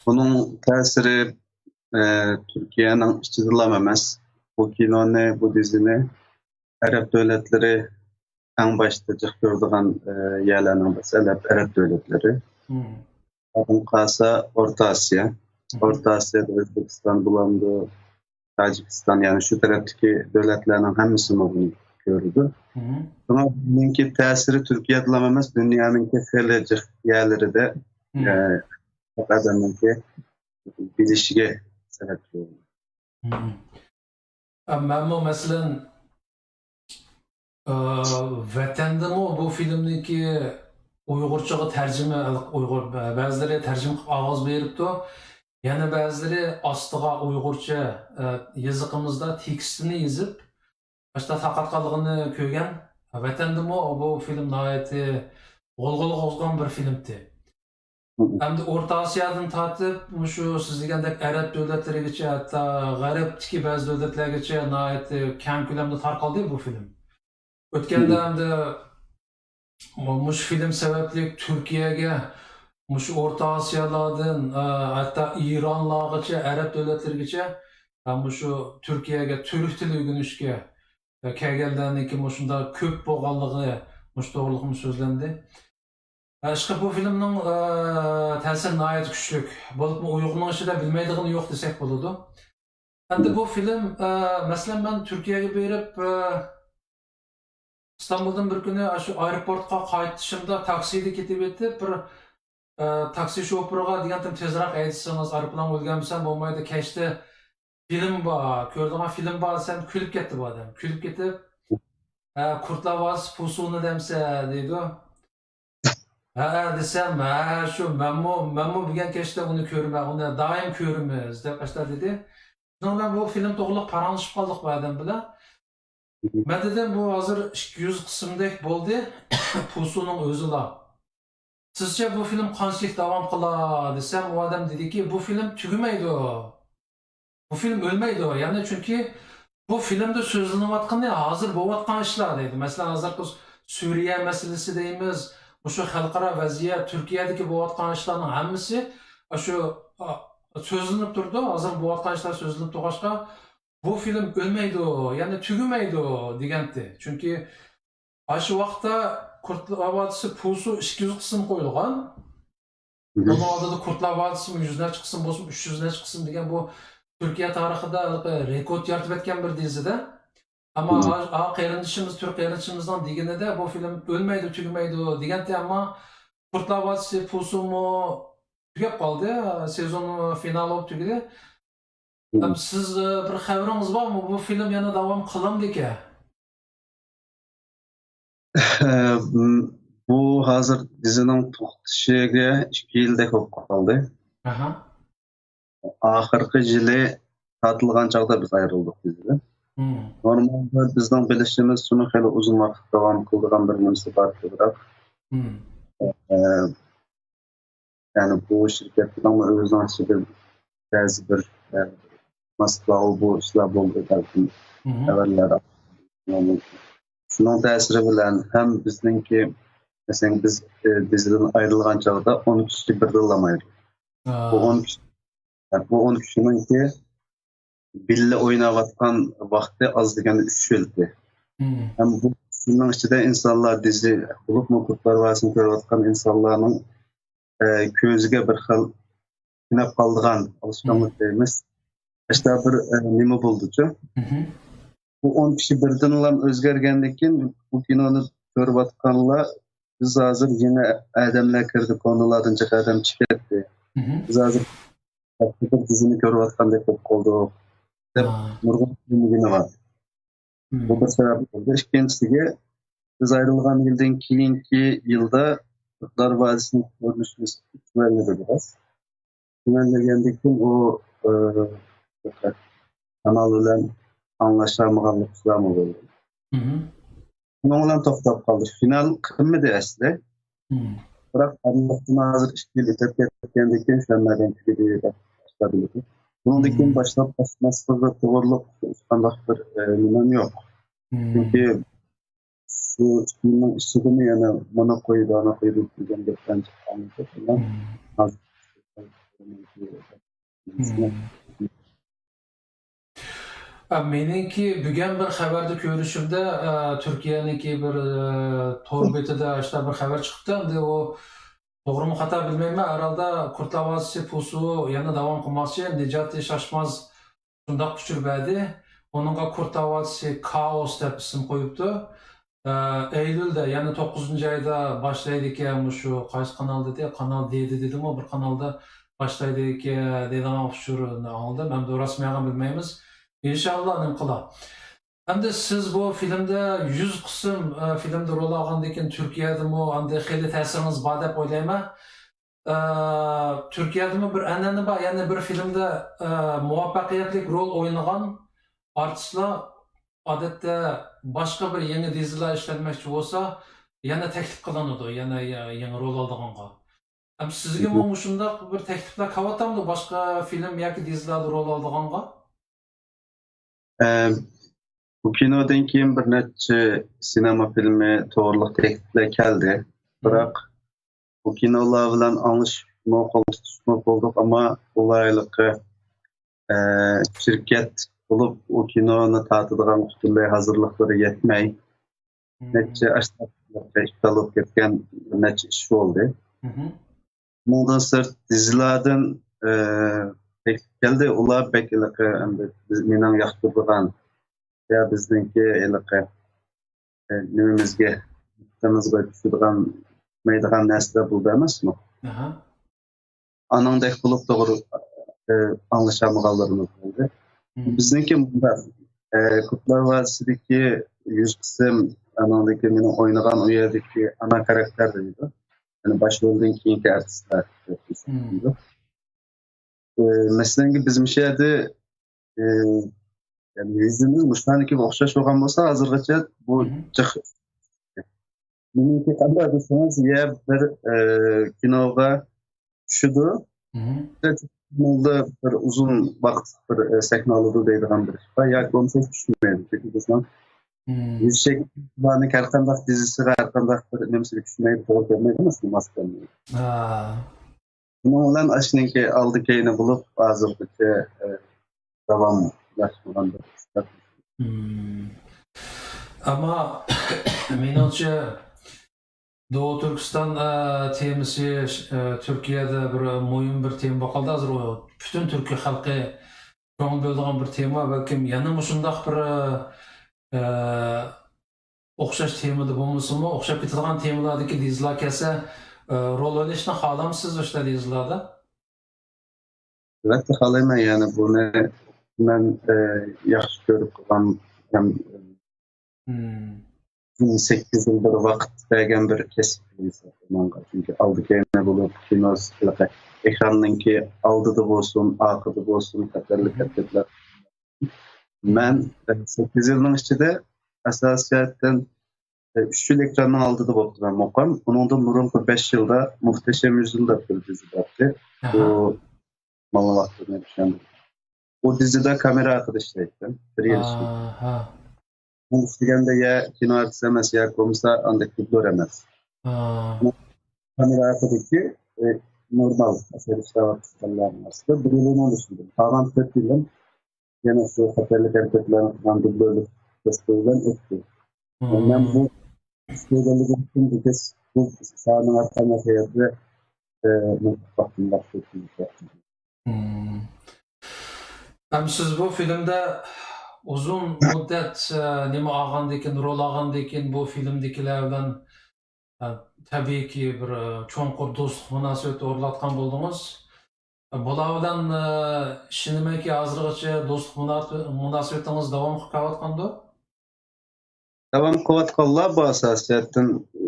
بۇنىڭ تەسىرى، ئە، تۈركىيەنىڭ ئىچىدىلا ئەمەس. بۇ كىنونى، بۇ دىزىنى ئەرەب دۆلەتلىرى ئەڭ باشتا جىق كۆرىدىغان، ئە، يەرلەرنىڭ بىرسى ئەرەب، ئەرەب دۆلەتلىرى. مم. ئاندىن قالسا ئورتا ئاسىيا. مم. ئورتا ئاسىيادا ئۆزبېكىستان بولامدۇ، تاجىكىستان، يەنى شۇ تەرەپتىكى دۆلەتلەرنىڭ ھەممىسىمۇ بۇنى كۆرىدۇ. مم. شۇڭا بۇنىڭكى تەسىرى تۈركىيەدىلا ئەمەس، دۇنيانىڭكى خېلى جىق يەرلىرىدە، مم. ئە، ئادەمنىڭكى بىلىشىگە سەۋەب بولىدۇ. مم. ئە، مەنمۇ مەسىلەن، ئە، ۋەتەندىمۇ بۇ فىلىمنىڭكى ئۇيغۇرچىغا تەرجىمە، ئۇيغۇر، بەزىلىرى تەرجىمە قىلىپ ئاۋاز بېرىپتۇ. يەنە بەزىلىرى ئاستىغا ئۇيغۇرچە، ئە، يېزىقىمىزدا تېكىستىنى يېزىپ، ئاشۇنداق تارقاتقانلىقىنى كۆرگەن. ۋەتەندىمۇ بۇ فىلىم ناھايىتى غۇلغۇلا قوزغىغان بىر فىلىمتى. مم. ئەمدى ئورتا ئاسىيادىن تارتىپ، مۇشۇ سىز دېگەندەك ئەرەب دۆلەتلىرىگىچە، ھەتتا غەربتىكى بەزى دۆلەتلەرگىچە ناھايىتى كەڭ كۆلەمدە تارقالدى بۇ فىلىم. ئۆتكەندە مم. ئەمدى مۇ-، مۇشۇ فىلىم سەۋەبلىك تۈركىيەگە، مۇشۇ ئورتا ئاسىيالاردىن، ئە، ھەتتا ئىرانلارغىچە، ئەرەب دۆلەتلىرىگىچە، ئە، مۇشۇ تۈركىيەگە تۈرك تىلى ئۆگىنىشكە، ئە، كەلگەنلەرنىڭكى مۇشۇنداق كۆپ بولغانلىقى، مۇشۇ توغرىلىقمۇ سۆزلەندى. ئە، ئىشقىلىپ بۇ فىلىمنىڭ، ئە، تەسىرى ناھايىتى كۈچلۈك. بولۇپمۇ ئۇيغۇرنىڭ ئىچىدە بىلمەيدىغىنى يوق دېسەك بولىدۇ. ئەمدى بۇ فىلىم، ئە، مەسىلەن، مەن تۈركىيەگە بېرىپ، ئە، ئىستانبۇلدىن بىر كۈنى ئاشۇ ئايروپورتقا قايتىشىمدا تاكسىدا كېتىۋېتىپ، بىر، ئە، تاكسى شوپۇرىغا دېگەنتىم، تېزراق ھەيدىسىڭىز، ئايروپىلانغا ئۆلگەنمىسەم بولمايدۇ، كەچتە فىلىم بار، كۆرىدىغان فىلىم بار دېسەم، كۈلۈپ كەتتى بۇ ئادەم. كۈلۈپ كېتىپ، ھە، كۇرتلار ۋادىسى پۇسۇنى دەمسە دەيدۇ. ھە دېسەم، ھە، شۇ، مەنمۇ، مەنمۇ بۈگۈن كەچتە ئۇنى كۆرىمەن، ئۇنى دائىم كۆرىمىز دەپ ئاشۇنداق دېدى. شۇنىڭ بىلەن بۇ فىلىم توغرىلىق پاراڭلىشىپ قالدۇق بۇ ئادەم بىلەن. مەن دېدىم، بۇ ھازىر ئىككى يۈز قىسىمدەك بولدى، پۇسۇنىڭ ئۆزىلا. سىزچە بۇ فىلىم قانچىلىك داۋام قىلار دېسەم، ئۇ ئادەم دېدىكى، بۇ فىلىم تۈگىمەيدۇ. بۇ فىلىم ئۆلمەيدۇ. يەنى چۈنكى بۇ فىلىمدا سۆزلىنىۋاتقىنى ھازىر بولۇۋاتقان ئىشلار دەيدۇ. مەسىلەن، ھازىرقى سۈرىيە مەسىلىسى دەيمىز، مۇشۇ خەلقئارا ۋەزىيەت، تۈركىيەدىكى بولۇۋاتقان ئىشلارنىڭ ھەممىسى ئاشۇ، ئا، سۆزلىنىپ تۇرىدۇ. ھازىر بولۇۋاتقان ئىشلار سۆزلىنىپ تۇرغاچقا، بۇ فىلىم ئۆلمەيدۇ، يەنى تۈگىمەيدۇ دېگەنتى. چۈنكى ئاشۇ ۋاقىتتا كۇرتلار ۋادىسى پۇسۇ ئىككى يۈز قىسىم قويۇلغان. ئۇنىڭ ئالدىدا كۇرتلار ۋادىسىمۇ يۈز نەچچە قىسىم بولسۇن، ئۈچ يۈز نەچچە قىسىم دېگەن بۇ تۈركىيە تارىخىدا ھېلىقى رېكورت يارىتىپ ئەتكەن بىر دېزىدە. ئەمما ئا، ئا قېرىندىشىمىز، تۈرك قېرىندىشىمىزنىڭ دېگىنىدە بۇ فىلىم ئۆلمەيدۇ، تۈگىمەيدۇ دېگەنتى، ئەمما كۇرتلار ۋادىسى پۇسۇمۇ تۈگەپ قالدى، سېزون فىنال بولۇپ تۈگىدى. ئەم، سىز، ئە، بىر خەۋىرىڭىز بارمۇ؟ بۇ فىلىم يەنە داۋام قىلامدىكەن؟ بۇ ھازىر دېزىنىڭ توختىشىغا ئىككى يىلدەك بولۇپ قالدى. ئاھا. ئاخىرقى يىلى تارتىلغان چاغدا بىز ئايرىلدۇق دېزىدىن. مم. نورمالدا بىزنىڭ بىلىشىمىزچىمۇ خېلى ئۇزۇن ۋاقىت داۋام قىلىدىغان بىر نېمىسى بار ئىدى، بىراق، مم. ئە، يەنى بۇ شىركەتنىڭمۇ ئۆزىنىڭ ئىچىدە بەزى بىر، ئە، ماسلىقلار، بۇ ئىشلار بولدى، بەلكىم مم. خەۋەرلەر. شۇنىڭ تەسىرى بىلەن ھەم بىزنىڭكى، مەسىلەن، بىز، ئە، دېزىدىن ئايرىلغان چاغدا ئون كىشى بىردىنلا ئايرىلدى. ئا. بۇ ئون كىشى، بۇ ئون كىشىنىڭكى بىللە ئويناۋاتقان ۋاقتى ئاز دېگەندە ئۈچ يىلدى. مم. ھەم بۇ ئۈچ يىلنىڭ ئىچىدە ئىنسانلار دېزى، بولۇپمۇ كۇرتلار ۋادىسىنى كۆرۈۋاتقان ئىنسانلارنىڭ، ئە، كۆزىگە بىر خىل سىناپ قالىدىغان ئالىشقانلىق مم. دەيمىز. ئاشۇنداق بىر، ئە، نېمە بولدىچۇ؟ مم. بۇ ئون كىشى بىردىنلا ئۆزگەرگەندىن كېيىن بۇ كىنونى كۆرۈۋاتقانلار، بىز ھازىر يېڭى ئادەملەر كىردى، كونىلاردىن جىق ئادەم چىقىپ كەتتى. مم. بىز ھازىر باشقا بىر دېزىنى كۆرۈۋاتقاندەك بولۇپ قالدۇق، دەپ ھا. نۇرغۇن كىشىنىڭ دېگىنى بار. مم. بۇ بىر سەۋەب بولدى. ئىككىنچىسىگە، بىز ئايرىلغاندىن كېيىنكى يىلدا كۇرتلار ۋادىسىنىڭ كۆرۈنۈشىنى تۆۋەنلىدى بىراز. تۆۋەنلىگەندىن كېيىن ئۇ، ئى، كانال بىلەن ئاڭلاشالمىغانلىق ئىشلارمۇ بولدى. مم. شۇنىڭ بىلەن توختاپ قالدى. فىنال قىلمىدى ئەسلى. مم. بىراق، ئاندىن ھازىر ئىككى يىل ئۆتۈپ كەتكەندىن كېيىن شۇ يەردىن تۈگىدى دەپ باشلاپ بىلدى. بۇنىڭدىن كېيىن مم. باشلاپ باشلىماسلىقى توغرىلىق ھېچقانداق بىر، ئى، نېمەم يوق. مم. چۈنكى شۇ ئىككى يىلنىڭ ئىچىدىمۇ يەنە مانا قويىدۇ، ئانا قويىدۇ دېگەن گەپلەرنى چىققانلىقى بىلەن مم. ھازىر مم. ئە، مېنىڭكى بۈگۈن بىر خەۋەردە كۆرۈشۈمدە، ئە، تۈركىيەنىڭكى بىر، ئە، تور بېتىدە ئاشۇنداق بىر خەۋەر چىقىپتۇ. ئەمدى ئۇ توغرىمۇ خاتا بىلمەيمەن. ھەرھالدا كۇرتلار ۋادىسى پۇسۇ يەنە داۋام قىلماقچى. نىجاتى شاشماز شۇنداق ئۇچۇر بەردى. ئۇنىڭغا كۇرتلار ۋادىسى كائوس دەپ ئىسىم قويۇپتۇ. ئە، ئەيلۈلدە، يەنى توققۇزىنچى ئايدا باشلايدىكەن، مۇشۇ قايسى قانال دېدى؟ قانال دېدى دېدىمۇ، بىر قانالدا باشلايدىكەن دەيدىغان ئۇچۇرنى ئاڭلىدىم. ئەمدى رەسمىي ئالغان بىلمەيمىز. ئىنشاللا نېمە قىلا. ئەمدى سىز بۇ فىلىمدە يۈز قىسىم، ئە، فىلىمدا رول ئالغاندىن كېيىن تۈركىيەدىمۇ ئەمدى خېلى تەسىرىڭىز بار دەپ ئويلايمەن. ئە، تۈركىيەدىمۇ بىر ئەنئەنە بار، يەنى بىر فىلىمدە، ئە، مۇۋەپپەقىيەتلىك رول ئوينىغان ئارتىسلار ئادەتتە باشقا بىر يېڭى دېزىلار ئىشلەتمەكچى بولسا، يەنە تەكلىپ قىلىنىدۇ، يەنە يېڭى رول ئالىدىغانغا. ئەم، سىزگىمۇ مۇشۇنداق بىر تەكلىپلەر كېلىۋاتامدۇ، باشقا فىلىم ياكى دېزىلاردا رول ئالىدىغانغا؟ ئەم، بۇ كىنودىن كېيىن بىر نەچچە سىنېما فىلىمى توغرۇلۇق تەكلىپلەر كەلدى. بىراق، بۇ كىنولار بىلەن ئاڭلىشىپمۇ، قول تۇتۇشۇپمۇ بولدۇق، ئەمما ئۇلار ھېلىقى، ئە، شىركەت بولۇپ، ئۇ كىنونى تارتىدىغان پۈتۈنلەي ھازىرلىقلىرى يەتمەي، نەچچە ئاشۇنداق ئىپتال بولۇپ كەتكەن بىر نەچچە ئىش بولدى. مم. بۇنىڭدىن سىرت دېزىلاردىن، ئى، تەكلىپ كەلدى. ئۇلار بەك ھېلىقى، ئەمدى بىز، مېنىڭ ياقتۇرىدىغان يا بىزنىڭكى ھېلىقى، ئى، نېمىمىزگە، دىققىتىمىزگە چۈشىدىغان، چۈشمەيدىغان نەرسىلەر بولدى ئەمەسمۇ؟ ئاھا. ئانىڭدەك بولۇپ توغرا، ئى، ئاڭلىشالمىغانلىرىمىز بولدى. مم. بىزنىڭكى مۇنداق، ئى، كۇرتلار ۋادىسىدىكى يۈز قىسىم، ئانىڭدىكى مېنىڭ ئوينىغان ئۇ يەردىكى ئانا كاركتېر دەيدۇ. يەنى باش رولدىن كېيىنكى ئارتىسلار. مم. ئى، مەسىلەنكى، بىز مۇشۇ يەردە، ئى، يەنى يۈزىمىز مۇشۇلارنىڭكىگە ئوخشاش بولغان بولسا، ھازىرغىچە بۇ جىق. مېنىڭكى قانداق دېسىڭىز، يە بىر، ئە، كىنوغا چۈشىدۇ. بىر ئۇزۇن ۋاقىت بىر، ئە، سەھنە ئالىدۇ دەيدىغان بىر ئىش بار. ياكى بولمىسا چۈشمەيدۇ. چۈنكى بىزنىڭ يۈز شەكىللىك ھەر قانداق دېزىسىغا، ھەر قانداق بىر نېمىسىگە چۈشمەيدۇ، توغرا كەلمەيدۇ، ماس كەلمەيدۇ. شۇنىڭ بىلەن ئاشۇنىڭكى ئالدى كەينى بولۇپ، ھازىرغىچە، ئە، داۋاملاشمىغان بىر ئىشلار. ئەمما مېنىڭچە، دوغۇ تۈركىستان، ئە، تېمىسى، ئە، تۈركىيەدە بىر مۇھىم بىر تېما بولۇپ قالدى. ھازىر ئۇ پۈتۈن تۈركىي خەلقى كۆڭۈل بۆلىدىغان بىر تېما. بەلكىم يەنە مۇشۇنداق بىر، ئە، ئوخشاش تېمىدا بولمىسىمۇ، ئوخشاپ كېتىدىغان تېمىلاردىكى دېزىلار كەلسە، ئە، رول ئويناشنى خالامسىز ئاشۇنداق دېزىلاردا؟ ئەلۋەتتە خالايمەن، يەنى بۇنى مەن، ئە، ياخشى كۆرۈپ قىلغان ھەم ئون سەككىز يىل بىر ۋاقىت بەرگەن بىر كەسىپ ھېسابلىنىدۇ. چۈنكى ئالدى كەينى بولۇپ، كىنو، ئېكراننىڭكى ئالدىدا بولسۇن، ئارقىدا بولسۇن، خەتەرلىك ھەرىكەتلەر. مەن، ئە، سەككىز يىلنىڭ ئىچىدە ئاساسىي جەھەتتىن، ئە، ئۈچ يىل ئېكراننىڭ ئالدىدا بوپتىمەن مۇقام. ئۇنىڭدىن بۇرۇنقى بەش يىلدا مۇھتەشەم يۈزيىل دەپ بىر دىزى بارتى. بۇ ماڭا ۋاقتىدا چۈشەندىم. ئۇ دىزىدا كامېرا ئارقىدا ئىشلەيتتىم. بىر يىل ئىشلىدىم. مەن ئىشلىگەندە يا كىنو ئارتىسى ئەمەس، يا بولمىسا ئانداق دۇبلور ئەمەس. كامېرا ئارقىدىكى، ئە، نورمال ئەسەر ئىشلەۋاتقانلارنىڭ ئارىسىدا بىر يىلىنى ئىشلىدىم. قالغان تۆت يىلىم يەنە شۇ خەتەرلىك ھەرىكەتلەرنى قىلغان دۇبلورلۇق كەسپى بىلەن ئۆتتى. مەن بۇ ئىش كۆرگەنلىكىم ئۈچۈن بۇ كەس-، بۇ ساھەنىڭ ھەر قانداق يەردە، ئە، مۇۋەپپەقىيەتلىك. ھەم سىز بۇ فىلىمدە ئۇزۇن مۇددەت، ئە، نېمە ئالغاندىن كېيىن، رول ئالغاندىن كېيىن بۇ فىلىمدىكىلەر بىلەن، ئە، تەبىئىيكى بىر، ئە، چوڭقۇر دوستلۇق مۇناسىۋىتى ئورناتقان بولدىڭىز. بۇلار بىلەن، ئە، ئىشىنىمەنكى ھازىرغىچە دوستلۇق مۇنا-، مۇناسىۋىتىڭىز داۋام قىلىپ كېلىۋاتقاندۇ؟ داۋام قىلىۋاتقانلار بۇ ئاساسىي جەھەتتىن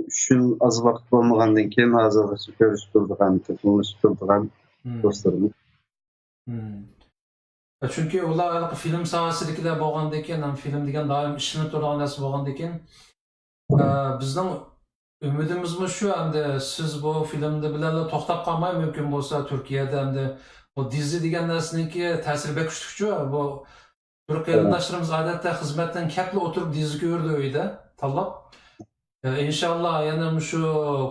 ئۈچ يىل ئاز ۋاقىت بولمىغاندىن كېيىن ھازىرغىچە كۆرۈشۈپ تۇرىدىغان، تېلېفونلىشىپ تۇرىدىغان دوستلىرىمىز. چۈنكى ئۇلار ھېلىقى فىلىم ساھەسىدىكىلەر بولغاندىكىن، ھەم فىلىم دېگەن دائىم ئىشلىنىپ تۇرىدىغان نەرسە بولغاندىكىن، ئە، بىزنىڭ ئۈمىدىمىزمۇ شۇ، ئەمدى سىز بۇ فىلىمدە بىلەنلا توختاپ قالماي، مۇمكىن بولسا تۈركىيەدە ئەمدى بۇ دىزى دېگەن نەرسىنىڭكى تەسىرى بەك كۈچلۈكچۇ. بۇ تۈرك قېرىنداشلىرىمىز ئادەتتە خىزمەتتىن كەپلا ئوتۇرۇپ دىزى كۆرىدۇ ئۆيدە تاللاپ. ئە، ئىنشاللا يەنە مۇشۇ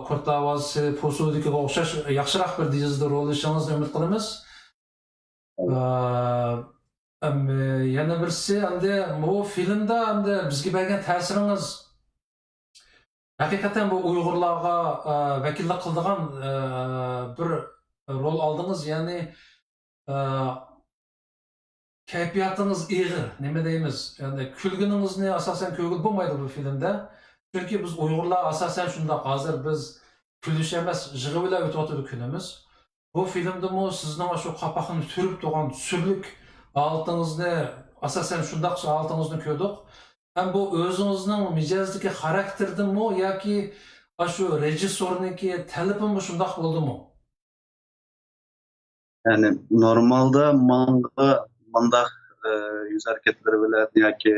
كۇرتلار ۋادىسى پۇسۇلىدىكىگە ئوخشاش ياخشىراق بىر دىزىدا رول ئېلىشىڭىزنى ئۈمىد قىلىمىز. ئە، ئەم، يەنە بىرسى، ئەمدى بۇ فىلىمدا ئەمدى بىزگە بەرگەن تەسىرىڭىز، ھەقىقەتەن بۇ ئۇيغۇرلارغا، ئە، ۋەكىللىك قىلىدىغان، ئە، بىر رول ئالدىڭىز، يەنى، ئە، كەيپىياتىڭىز ئېغىر، نېمە دەيمىز، يەنى كۈلگىنىڭىزنى ئاساسەن كۆرگىلى بولمايدۇ بۇ فىلىمدە. چۈنكى بىز ئۇيغۇرلار ئاساسەن شۇنداق، ھازىر بىز كۈلۈش ئەمەس، يىغا بىلەن ئۆتۈۋاتىدۇ كۈنىمىز. بۇ فىلىمدىمۇ سىزنىڭ ئاشۇ قاپاقنى تۈرۈپ تۇرغان سۈرلۈك ھالىتىڭىزنى، ئاساسەن شۇنداق ھالىتىڭىزنى كۆردۇق. ھەم بۇ ئۆزىڭىزنىڭ مىجەزدىكى خاراكتېردىنمۇ ياكى ئاشۇ رېژىسسورنىڭكى تەلىپىمۇ شۇنداق بولدىمۇ؟ يەنى نورمالدا ماڭا مانداق، ئە، يۈز ھەرىكەتلىرى بىلەن ياكى،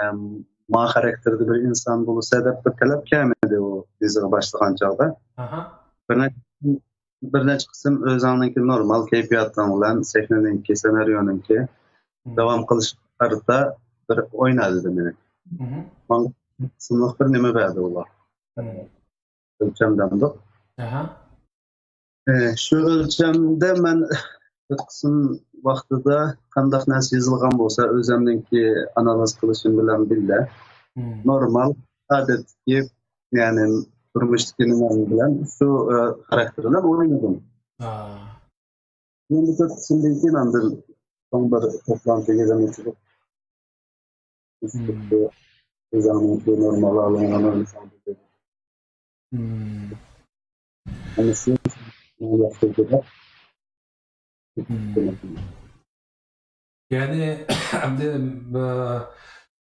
ئەم، ما خاراكتېردا بىر ئىنسان بولسا دەپ بىر تەلەپ كەلمىدى ئۇ دىزىغا باشلىغان چاغدا. بىر نەچچە، بىر نەچچە قىسىم ئۆزۈڭنىڭكى نورمال كەيپىياتىڭ بىلەن سەھنىنىڭكى، سېناريونىڭكى داۋام قىلىشقا قارىتا بىر ئوينا دېدى مېنى. ماڭا قىسىملىق بىر نېمە بەردى ئۇلار. ئۆلچەم دەمدۇق. ئە، شۇ ئۆلچەمدە مەن بىر قىسىم ۋاقتىدا قانداق نەرسە يېزىلغان بولسا، ئۆزۈمنىڭكى ئانالىز قىلىشىم بىلەن بىللە، نورمال، ئادەتتىكى، يەنى تۇرمۇشتىكى نېمەم بىلەن شۇ، ئە، خاراكتېر بىلەن ئوينىدىم. ئا. كېيىن بىر تۆت قىسىمدىن كېيىن ئاندىن چوڭ بىر توپلانتى يىغىنى چىقىپ، ئۆزۈڭنىڭكى نورمال ئالىڭغان ئۆلچەمدە. يەنى، ئەمدى،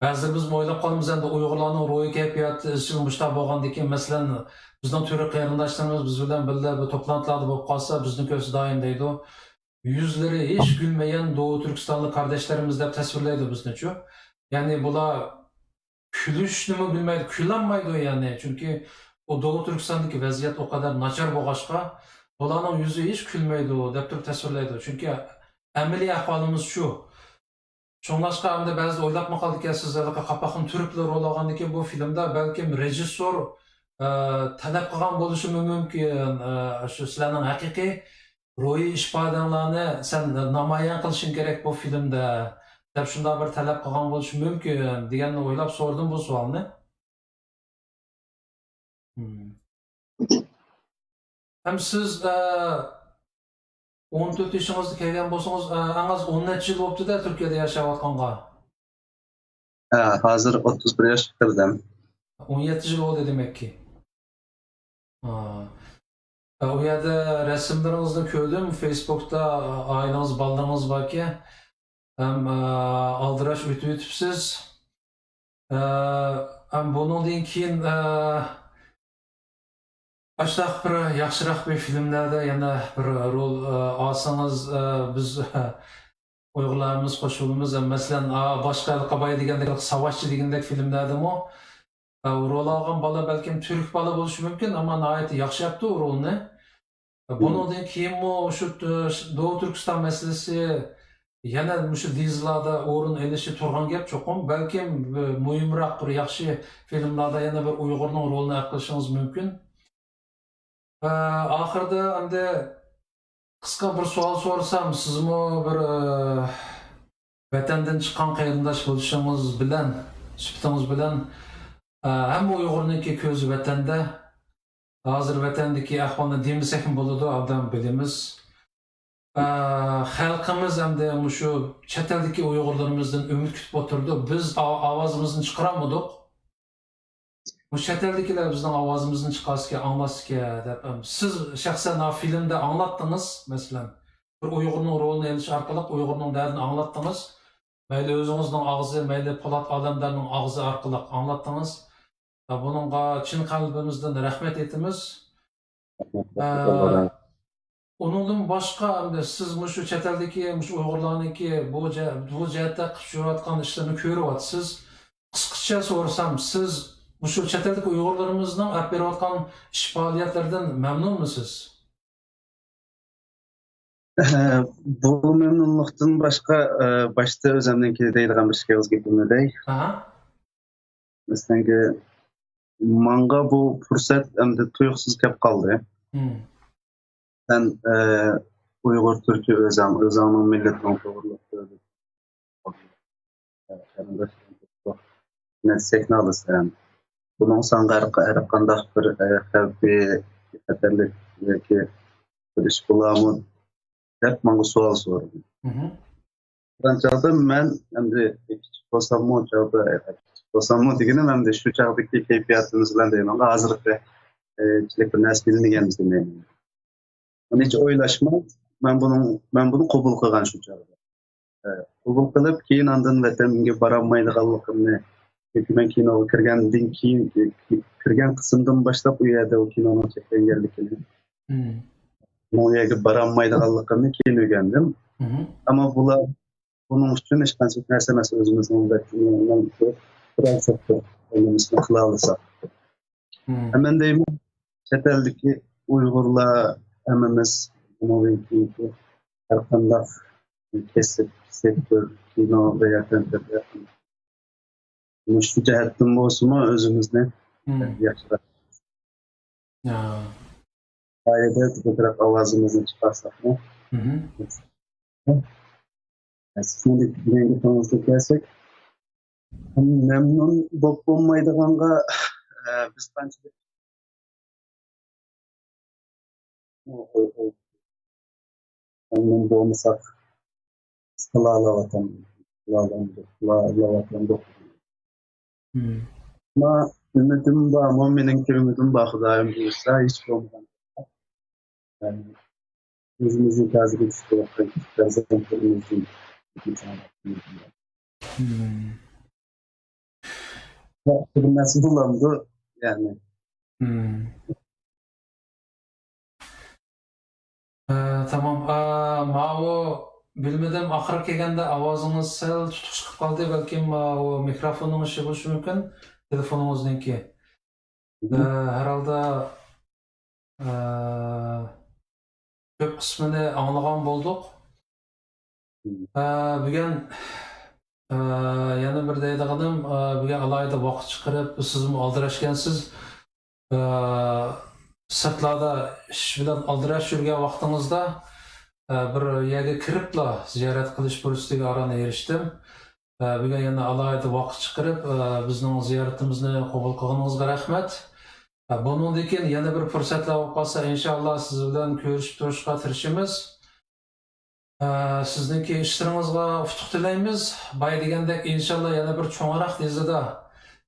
بەزىلىرىمىزمۇ ئويلاپ قالىمىز، ئەمدى ئۇيغۇرلارنىڭ روھىي كەيپىياتى ئىزچىل مۇشۇنداق بولغاندىكىن، مەسىلەن، بىزنىڭ تۈرك قېرىنداشلىرىمىز بىز بىلەن بىللە بىر توپلانتىلاردا بولۇپ قالسا، بىزنى كۆرسە دائىم دەيدۇ، يۈزلىرى ھېچ كۈلمىگەن دوغۇ تۈركىستانلىق قارداشلىرىمىز دەپ تەسۋىرلەيدۇ بىزنىچۇ. يەنى بۇلار كۈلۈشنىمۇ بىلمەيدۇ، كۈلەلمەيدۇ يەنى. چۈنكى ئۇ دوغۇ تۈركىستاندىكى ۋەزىيەت ئۇ قەدەر ناچار بولغاچقا، بۇلارنىڭ يۈزى ھېچ كۈلمەيدۇ دەپ تۇرۇپ تەسۋىرلەيدۇ. چۈنكى ئەمەلىي ئەھۋالىمىز شۇ. شۇڭلاشقا ئەمدى بەزىدە ئويلاپمۇ قالىدىكەنسىز، ھېلىقى قاپاقنى تۈرۈپلا رول ئالغاندىكىن بۇ فىلىمدا بەلكىم رېژىسسور، ئە، تەلەپ قىلغان بولۇشىمۇ مۇمكىن، ئە، شۇ سىلەرنىڭ ھەقىقىي روھىي ئىپادەڭلارنى سەن نامايان قىلىشىڭ كېرەك بۇ فىلىمدە، دەپ شۇنداق بىر تەلەپ قىلغان بولۇشى مۇمكىن دېگەننى ئويلاپ سورىدىم بۇ سوئالنى. مم. ھەم سىز، ئە، ئون تۆت يېشىڭىزدا كەلگەن بولسىڭىز، ئە، ئەڭ ئاز ئون نەچچە يىل بوپتۇ-دە تۈركىيەدە ياشاۋاتقانغا؟ ھە، ھازىر ئوتتۇز بىر ياشقا كىردىم. ئون يەتتە يىل بولدى دېمەككى. ھا. ئە، ئۇ يەردە رەسىملىرىڭىزنى كۆردۈم، فېيسبۇكتا ئائىلىڭىز، بالىلىرىڭىز باركەن. ھەم، ئە، ئالدىراش ئۆتۈۋېتىپسىز. ئە، ھەم بۇنىڭدىن كېيىن، ئە، ئاشۇنداق بىر ياخشىراق بىر فىلىملەردە يەنە بىر رول، ئە، ئالسىڭىز، ئە، بىز ئۇيغۇرلارمىز خوش بولىمىز. ئە، مەسىلەن، ئا، باشقا قاباي دېگەندەك، ساۋاشچى دېگەندەك فىلىملەردىمۇ، ئە، رول ئالغان بالا بەلكىم تۈرك بالا بولۇشى مۇمكىن، ئەمما ناھايىتى ياخشى يەپتۇ رولنى. ئە، بۇنىڭدىن كېيىنمۇ شۇ، ئە، دوغۇ تۈركىستان مەسىلىسى يەنە مۇشۇ دېزلاردا ئورۇن ئېلىشى تۇرغان گەپ چوقۇم. بەلكىم، ئە، مۇھىمراق بىر ياخشى فىلىملاردا يەنە بىر ئۇيغۇرنىڭ رولىنى ئەپ قىلىشىڭىز مۇمكىن. ئە، ئاخىرىدا ئەمدى قىسقا بىر سوئال سورىسام، سىزمۇ بىر، ئە، ۋەتەندىن چىققان قېرىنداش بولۇشىڭىز بىلەن، سۈپىتىڭىز بىلەن، ئە، ھەممە ئۇيغۇرنىڭكى كۆزى ۋەتەندە. ھازىر ۋەتەندىكى ئەھۋالنى دېمىسەكمۇ بولىدۇ، ئادەم بىلىمىز. ئە، خەلقىمىز ئەمدى مۇشۇ چەت ئەلدىكى ئۇيغۇرلىرىمىزدىن ئۈمىد كۈتۈپ ئولتۇرىدۇ. بىز ئا-، ئاۋازىمىزنى چىقىرالمىدۇق. مۇشۇ چەت ئەلدىكىلەر بىزنىڭ ئاۋازىمىزنى چىقارسىكەن، ئاڭلاتسىكەن دەپ، ئەم، سىز شەخسەن ھا فىلىمدە ئاڭلاتتىڭىز، مەسىلەن، بىر ئۇيغۇرنىڭ رولىنى ئېلىش ئارقىلىق ئۇيغۇرنىڭ دەردىنى ئاڭلاتتىڭىز. مەيلى ئۆزىڭىزنىڭ ئاغزى، مەيلى پولات ئالەمدارنىڭ ئاغزى ئارقىلىق ئاڭلاتتىڭىز. ھا، بۇنىڭغا چىن قەلبىمىزدىن رەھمەت ئېيتىمىز. ئە، ئۇنىڭدىن باشقا، ئەمدى سىز مۇشۇ چەت ئەلدىكى، مۇشۇ ئۇيغۇرلارنىڭكى بۇ جە-، بۇ جەھەتتە قىلىپ يۈرۈۋاتقان ئىشلىرىنى كۆرۈۋاتىسىز. قىسقىچە سورىسام، سىز مۇشۇ چەت ئەلدىكى ئۇيغۇرلىرىمىزنىڭ ئەپ بېرىۋاتقان ئىش پائالىيەتلىرىدىن مەمنۇنمۇسىز؟ بۇ مەمنۇنلۇقتىن باشقا، ئە، باشتا ئۆزۈمنىڭكى دەيدىغان بىر ئىككى ئېغىز گېپىمنى دەي. ئاھا. مەسىلەنكى، ماڭا بۇ پۇرسەت ئەمدى تۇيۇقسىز كەپ قالدى. مم. سەن، ئە، ئۇيغۇر تۈركى ئۆزەڭ، ئۆزەڭنىڭ مىللىتىنىڭ توغرىلىق سۆزلىدىڭ. ئە، قېرىنداشلىرىڭ توغرىلىق نەرسە چەكنى ئالىسەن. بۇنىڭ ساڭا ھەر، ھەر قانداق بىر، ئە، خەۋپى، خەتەرلىك ياكى بىر ئىش بولارمۇ دەپ ماڭا سوئال سورىدى. مم. بۇ چاغدا مەن ئەمدى كىچىك بولساممۇ، چاغدا، كىچىك بولساممۇ دېگىنىم ئەمدى شۇ چاغدىكى كەيپىياتىمىز بىلەن دەيمەن، ھازىرقى، ئە، كىچىك بىر نەرسە بىلمىگەن بىز دېمەيمەن. ئۇنى ھېچ ئويلاشماي، مەن بۇنىڭ، مەن بۇنى قوبۇل قىلغان شۇ چاغدا. ئە، قوبۇل قىلىپ، كېيىن ئاندىن ۋەتەنگە بارالمايدىغانلىقىمنى، چۈنكى مەن كىنوغا كىرگەندىن كېيىن، كىرگەن قىسىمدىن باشلاپ ئۇ يەردە ئۇ كىنونىڭ چەكلەنگەنلىكىنى، مم. ئۇ يەرگە بارالمايدىغانلىقىمنى كېيىن ئۆگەندىم. مم. ئەمما بۇلار بۇنىڭ ئۈچۈن ھېچقانچە نەرسە ئەمەس، ئۆزىمىزنىڭ ۋەتىنىنىڭ بىرەر چوققا ئۆزىمىزنى قىلالىساق. مم. ھەم مەن دەيمەن، چەت ئەلدىكى ئۇيغۇرلار ھەممىمىز بۇنىڭدىن كېيىنكى ھەر قانداق كەسىپ، سېكتور، كىنو ۋە ياكى مۇشۇ جەھەتتىن بولسىمۇ ئۆزىمىزنى مم. ياخشىراق ھا. قائىدە كۆپرەك ئاۋازىمىزنى چىقارساقمۇ. مم. سىزنىڭ دېگەن گېپىڭىزگە كەلسەك، مەمنۇن بولۇپ بولمايدىغانغا، ئە، بىز قانچىلىك مەمنۇن بولمىساق، بىز قىلالاۋاتامدۇق، قىلالاۋاتامدۇق. مم. ئەمما ئۈمىدىم بار، مۇ-، مېنىڭكى ئۈمىدىم بار، خۇدايىم بۇيرۇسا، ھېچ بولمىغان. يەنى ئۆزىمىزنىڭ ھازىرقى پەرزەنتلىرىمىزدىن مم. بىر نەرسە بولامدۇ؟ يەنى. مم. ئە، تامام. ئە، ماۋۇ، بىلمىدىم، ئاخىرى كەلگەندە ئاۋازىڭىز سەل تۇتۇق چىقىپ قالدى، بەلكىم ماۋۇ مىكروفوننىڭ ئىشى بولۇشى مۇمكىن، تېلېفونىڭىزنىڭكى. ئە، ھەر ھالدا، ئە، كۆپ قىسمىنى ئاڭلىغان بولدۇق. ئە، بۈگۈن، ئە، يەنە بىر دەيدىغىنىم، ئە، بۈگۈن ئالاھىدە ۋاقىت چىقىرىپ، سىزمۇ ئالدىراش ئىكەنسىز. ئە، سىرتلاردا ئىش بىلەن ئالدىراش يۈرگەن ۋاقتىڭىزدا، ئە، بىر يەرگە كىرىپلا زىيارەت قىلىش پۇرسىتىگە ئاران ئېرىشتىم. ئە، بۈگۈن يەنە ئالاھىدە ۋاقىت چىقىرىپ، ئە، بىزنىڭ زىيارىتىمىزنى قوبۇل قىلغىنىڭىزغا رەھمەت. ئە، بۇنىڭدىن كېيىن يەنە بىر پۇرسەتلەر بولۇپ قالسا، ئىنشاللا سىز بىلەن كۆرۈشۈپ تۇرۇشقا تىرىشىمىز. ئە، سىزنىڭكى ئىشلىرىڭىزغا ئۇتۇق تىلەيمىز. بايا دېگەندەك، ئىنشاللا يەنە بىر چوڭراق يېزىدا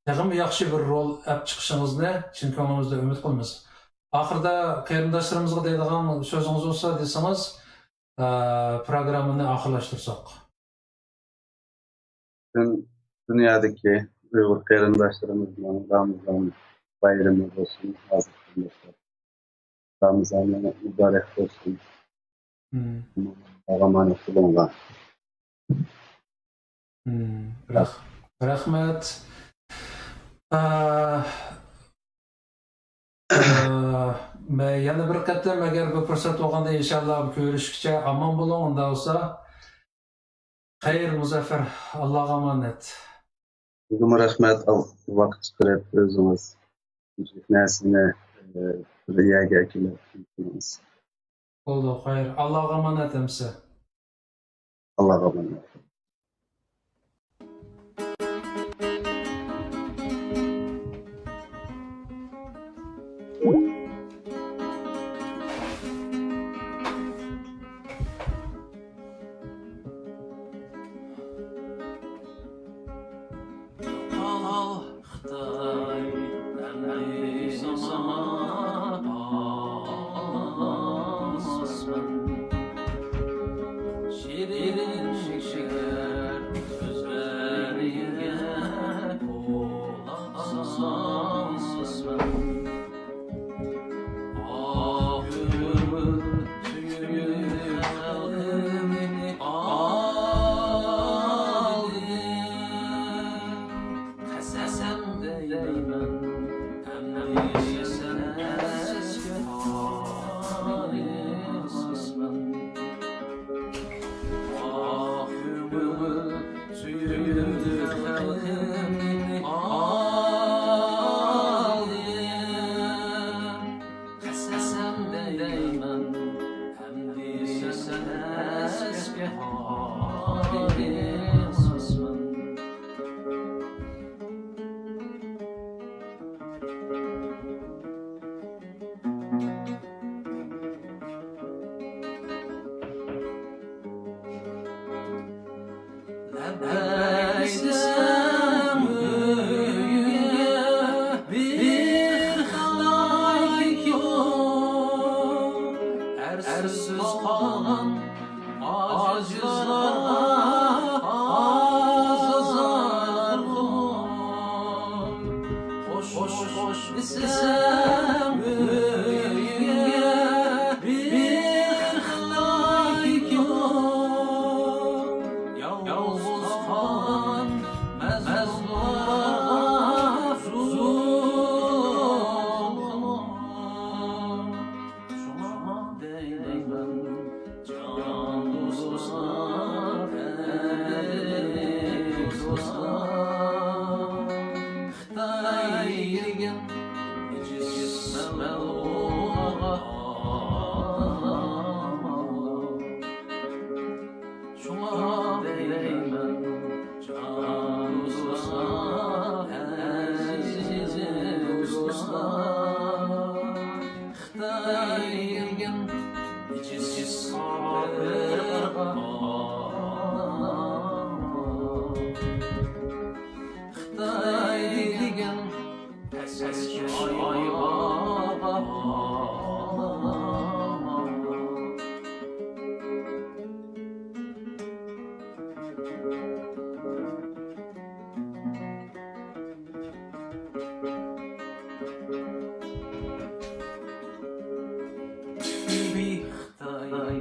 تېخىمۇ ياخشى بىر رول ئەپ چىقىشىڭىزنى چىن كۆڭلىمىزدىن ئۈمىد قىلىمىز. ئاخىرىدا قېرىنداشلىرىمىزغا دەيدىغان سۆزىڭىز بولسا دېسىڭىز، ئە، پروگراممىنى ئاخىرلاشتۇرساق. پۈتۈن دۇنيادىكى ئۇيغۇر قېرىنداشلىرىمىزنىڭ رامىزان بايرىمى بولسۇن، ھازىردىن باشلاپ. رامىزانى مۇبارەك بولسۇن. مم. ئاللاغا ئامانەت بولۇڭلار. مم. رەخ-، رەھمەت. ئە، ئە، مەن يەنە بىر قېتىم، ئەگەر بىر پۇرسەت بولغاندا، ئىنشاللا كۆرۈشكىچە ئامان بولۇڭ، ئۇنداق بولسا. خەير، مۇزەففەر، ئاللاغا ئامانەت. سىزگىمۇ رەھمەت، ۋاقىت چىقىرىپ ئۆزىڭىز نەرسىنى، ئە، بىر يەرگە ئەكېلىپ قويدىڭىز. بولدى، خەير. ئاللاغا ئامانەت ئەمىسە. ئاللاغا ئامانەت. خىتاي، ئەمدى ساڭا ئالدانماسمەن. شېرىن شېكەر سۆزلەرگە قۇلاق سالماسمەن. ئاھ، ئۆمۈر سۆيۈپ خەلقىمنى ئالدىم. قەسەم دەيمەن، ئەمدى سەن ئەسكى قالماسمەن. ئاھ، ئۆمۈر سۆيۈپ خەلقىمنى ئالدىم. قەسەم دەيمەن، ئەمدى سەن ئەسكى قالماسمەن. لەببەيك دېسەم ئۆيۈڭگە بىر خىللىق يوق. ئەرسىز قالغان ئاجىزلارغا ئازار قىلغۇم. خوش، خوش، خوش دېسەم ئۆيۈڭگە بىر خىللىق يوق. يالغۇز قالغان مەزلۇملارغا زۇلۇم. شۇڭا دەيمەن، جان دوستلار، ئەزىز دوستلار، خىتاي دېگەن نىجىس مەلئۇنغا ئامانلىق. شۇڭا دەيمەن، جان دوستلار، ئەزىز دوستلار، خىتاي دېگەن نىجىس كاپىرغا ئامانلىق. خىتاي دېگەن پەسكەش ئايغا ئامانلىق. بىخىتاي،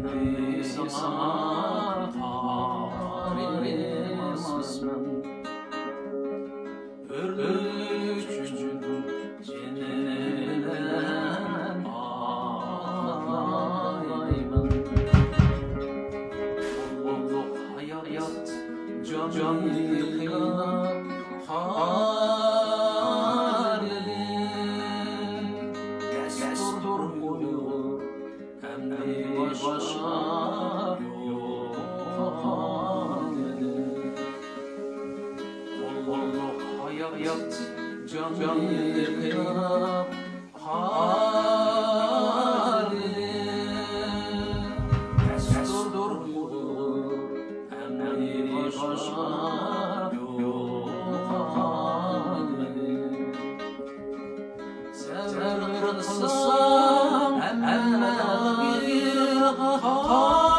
ساڭا تارىماسمەن. ئۆلۈش ئۈچۈن جېنىم بىلەن ئاتلايمەن. قۇللۇق ھايات جان يېقىنىپ قالدى. دەستۇر ئۇيغۇر ئەمدى باشقا يول قالمىدى. قۇللۇق ھايات جان يېقىنىپ قالدى. دەستۇر ئۇيغۇر ئەمدى باشقا يول قالمىدى. سەۋر قىلسام، ھەممە قالمىدۇ.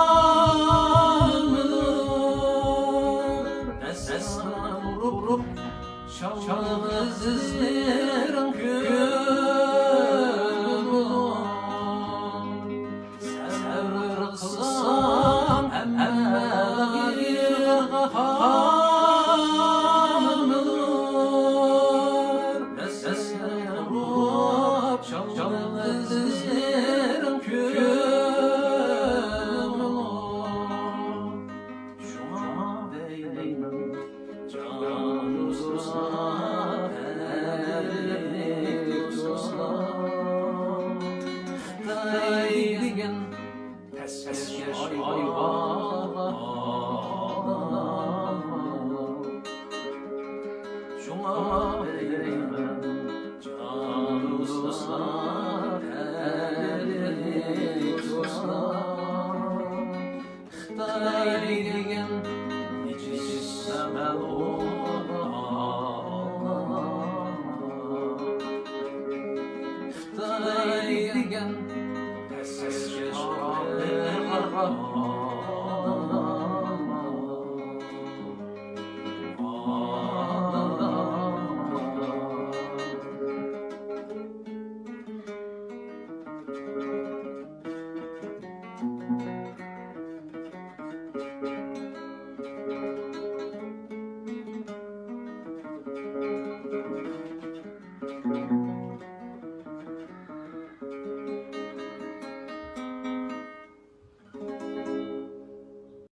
نەسلىم ئۇرۇپ، شالغىزلىرىڭ كۆرۈنىدۇ. سەۋر قىلسام، ھەممە قالمىدۇ. نەسلىم ئۇرۇپ، شالغىزلىرىڭ كۆرۈنىدۇ. شۇڭا دەيمەن، جانىم تۇرسا، تەلەيلىك تۇرسا. خىتاي دېگەن پەسكەش ھايۋان. شۇڭا دەيمەن، جانىم تۇرسا، تەلەيلىك تۇرسا. خىتاي دېگەن نىجىس مەلئۇن. خىتاي دېگەن پەسكەش.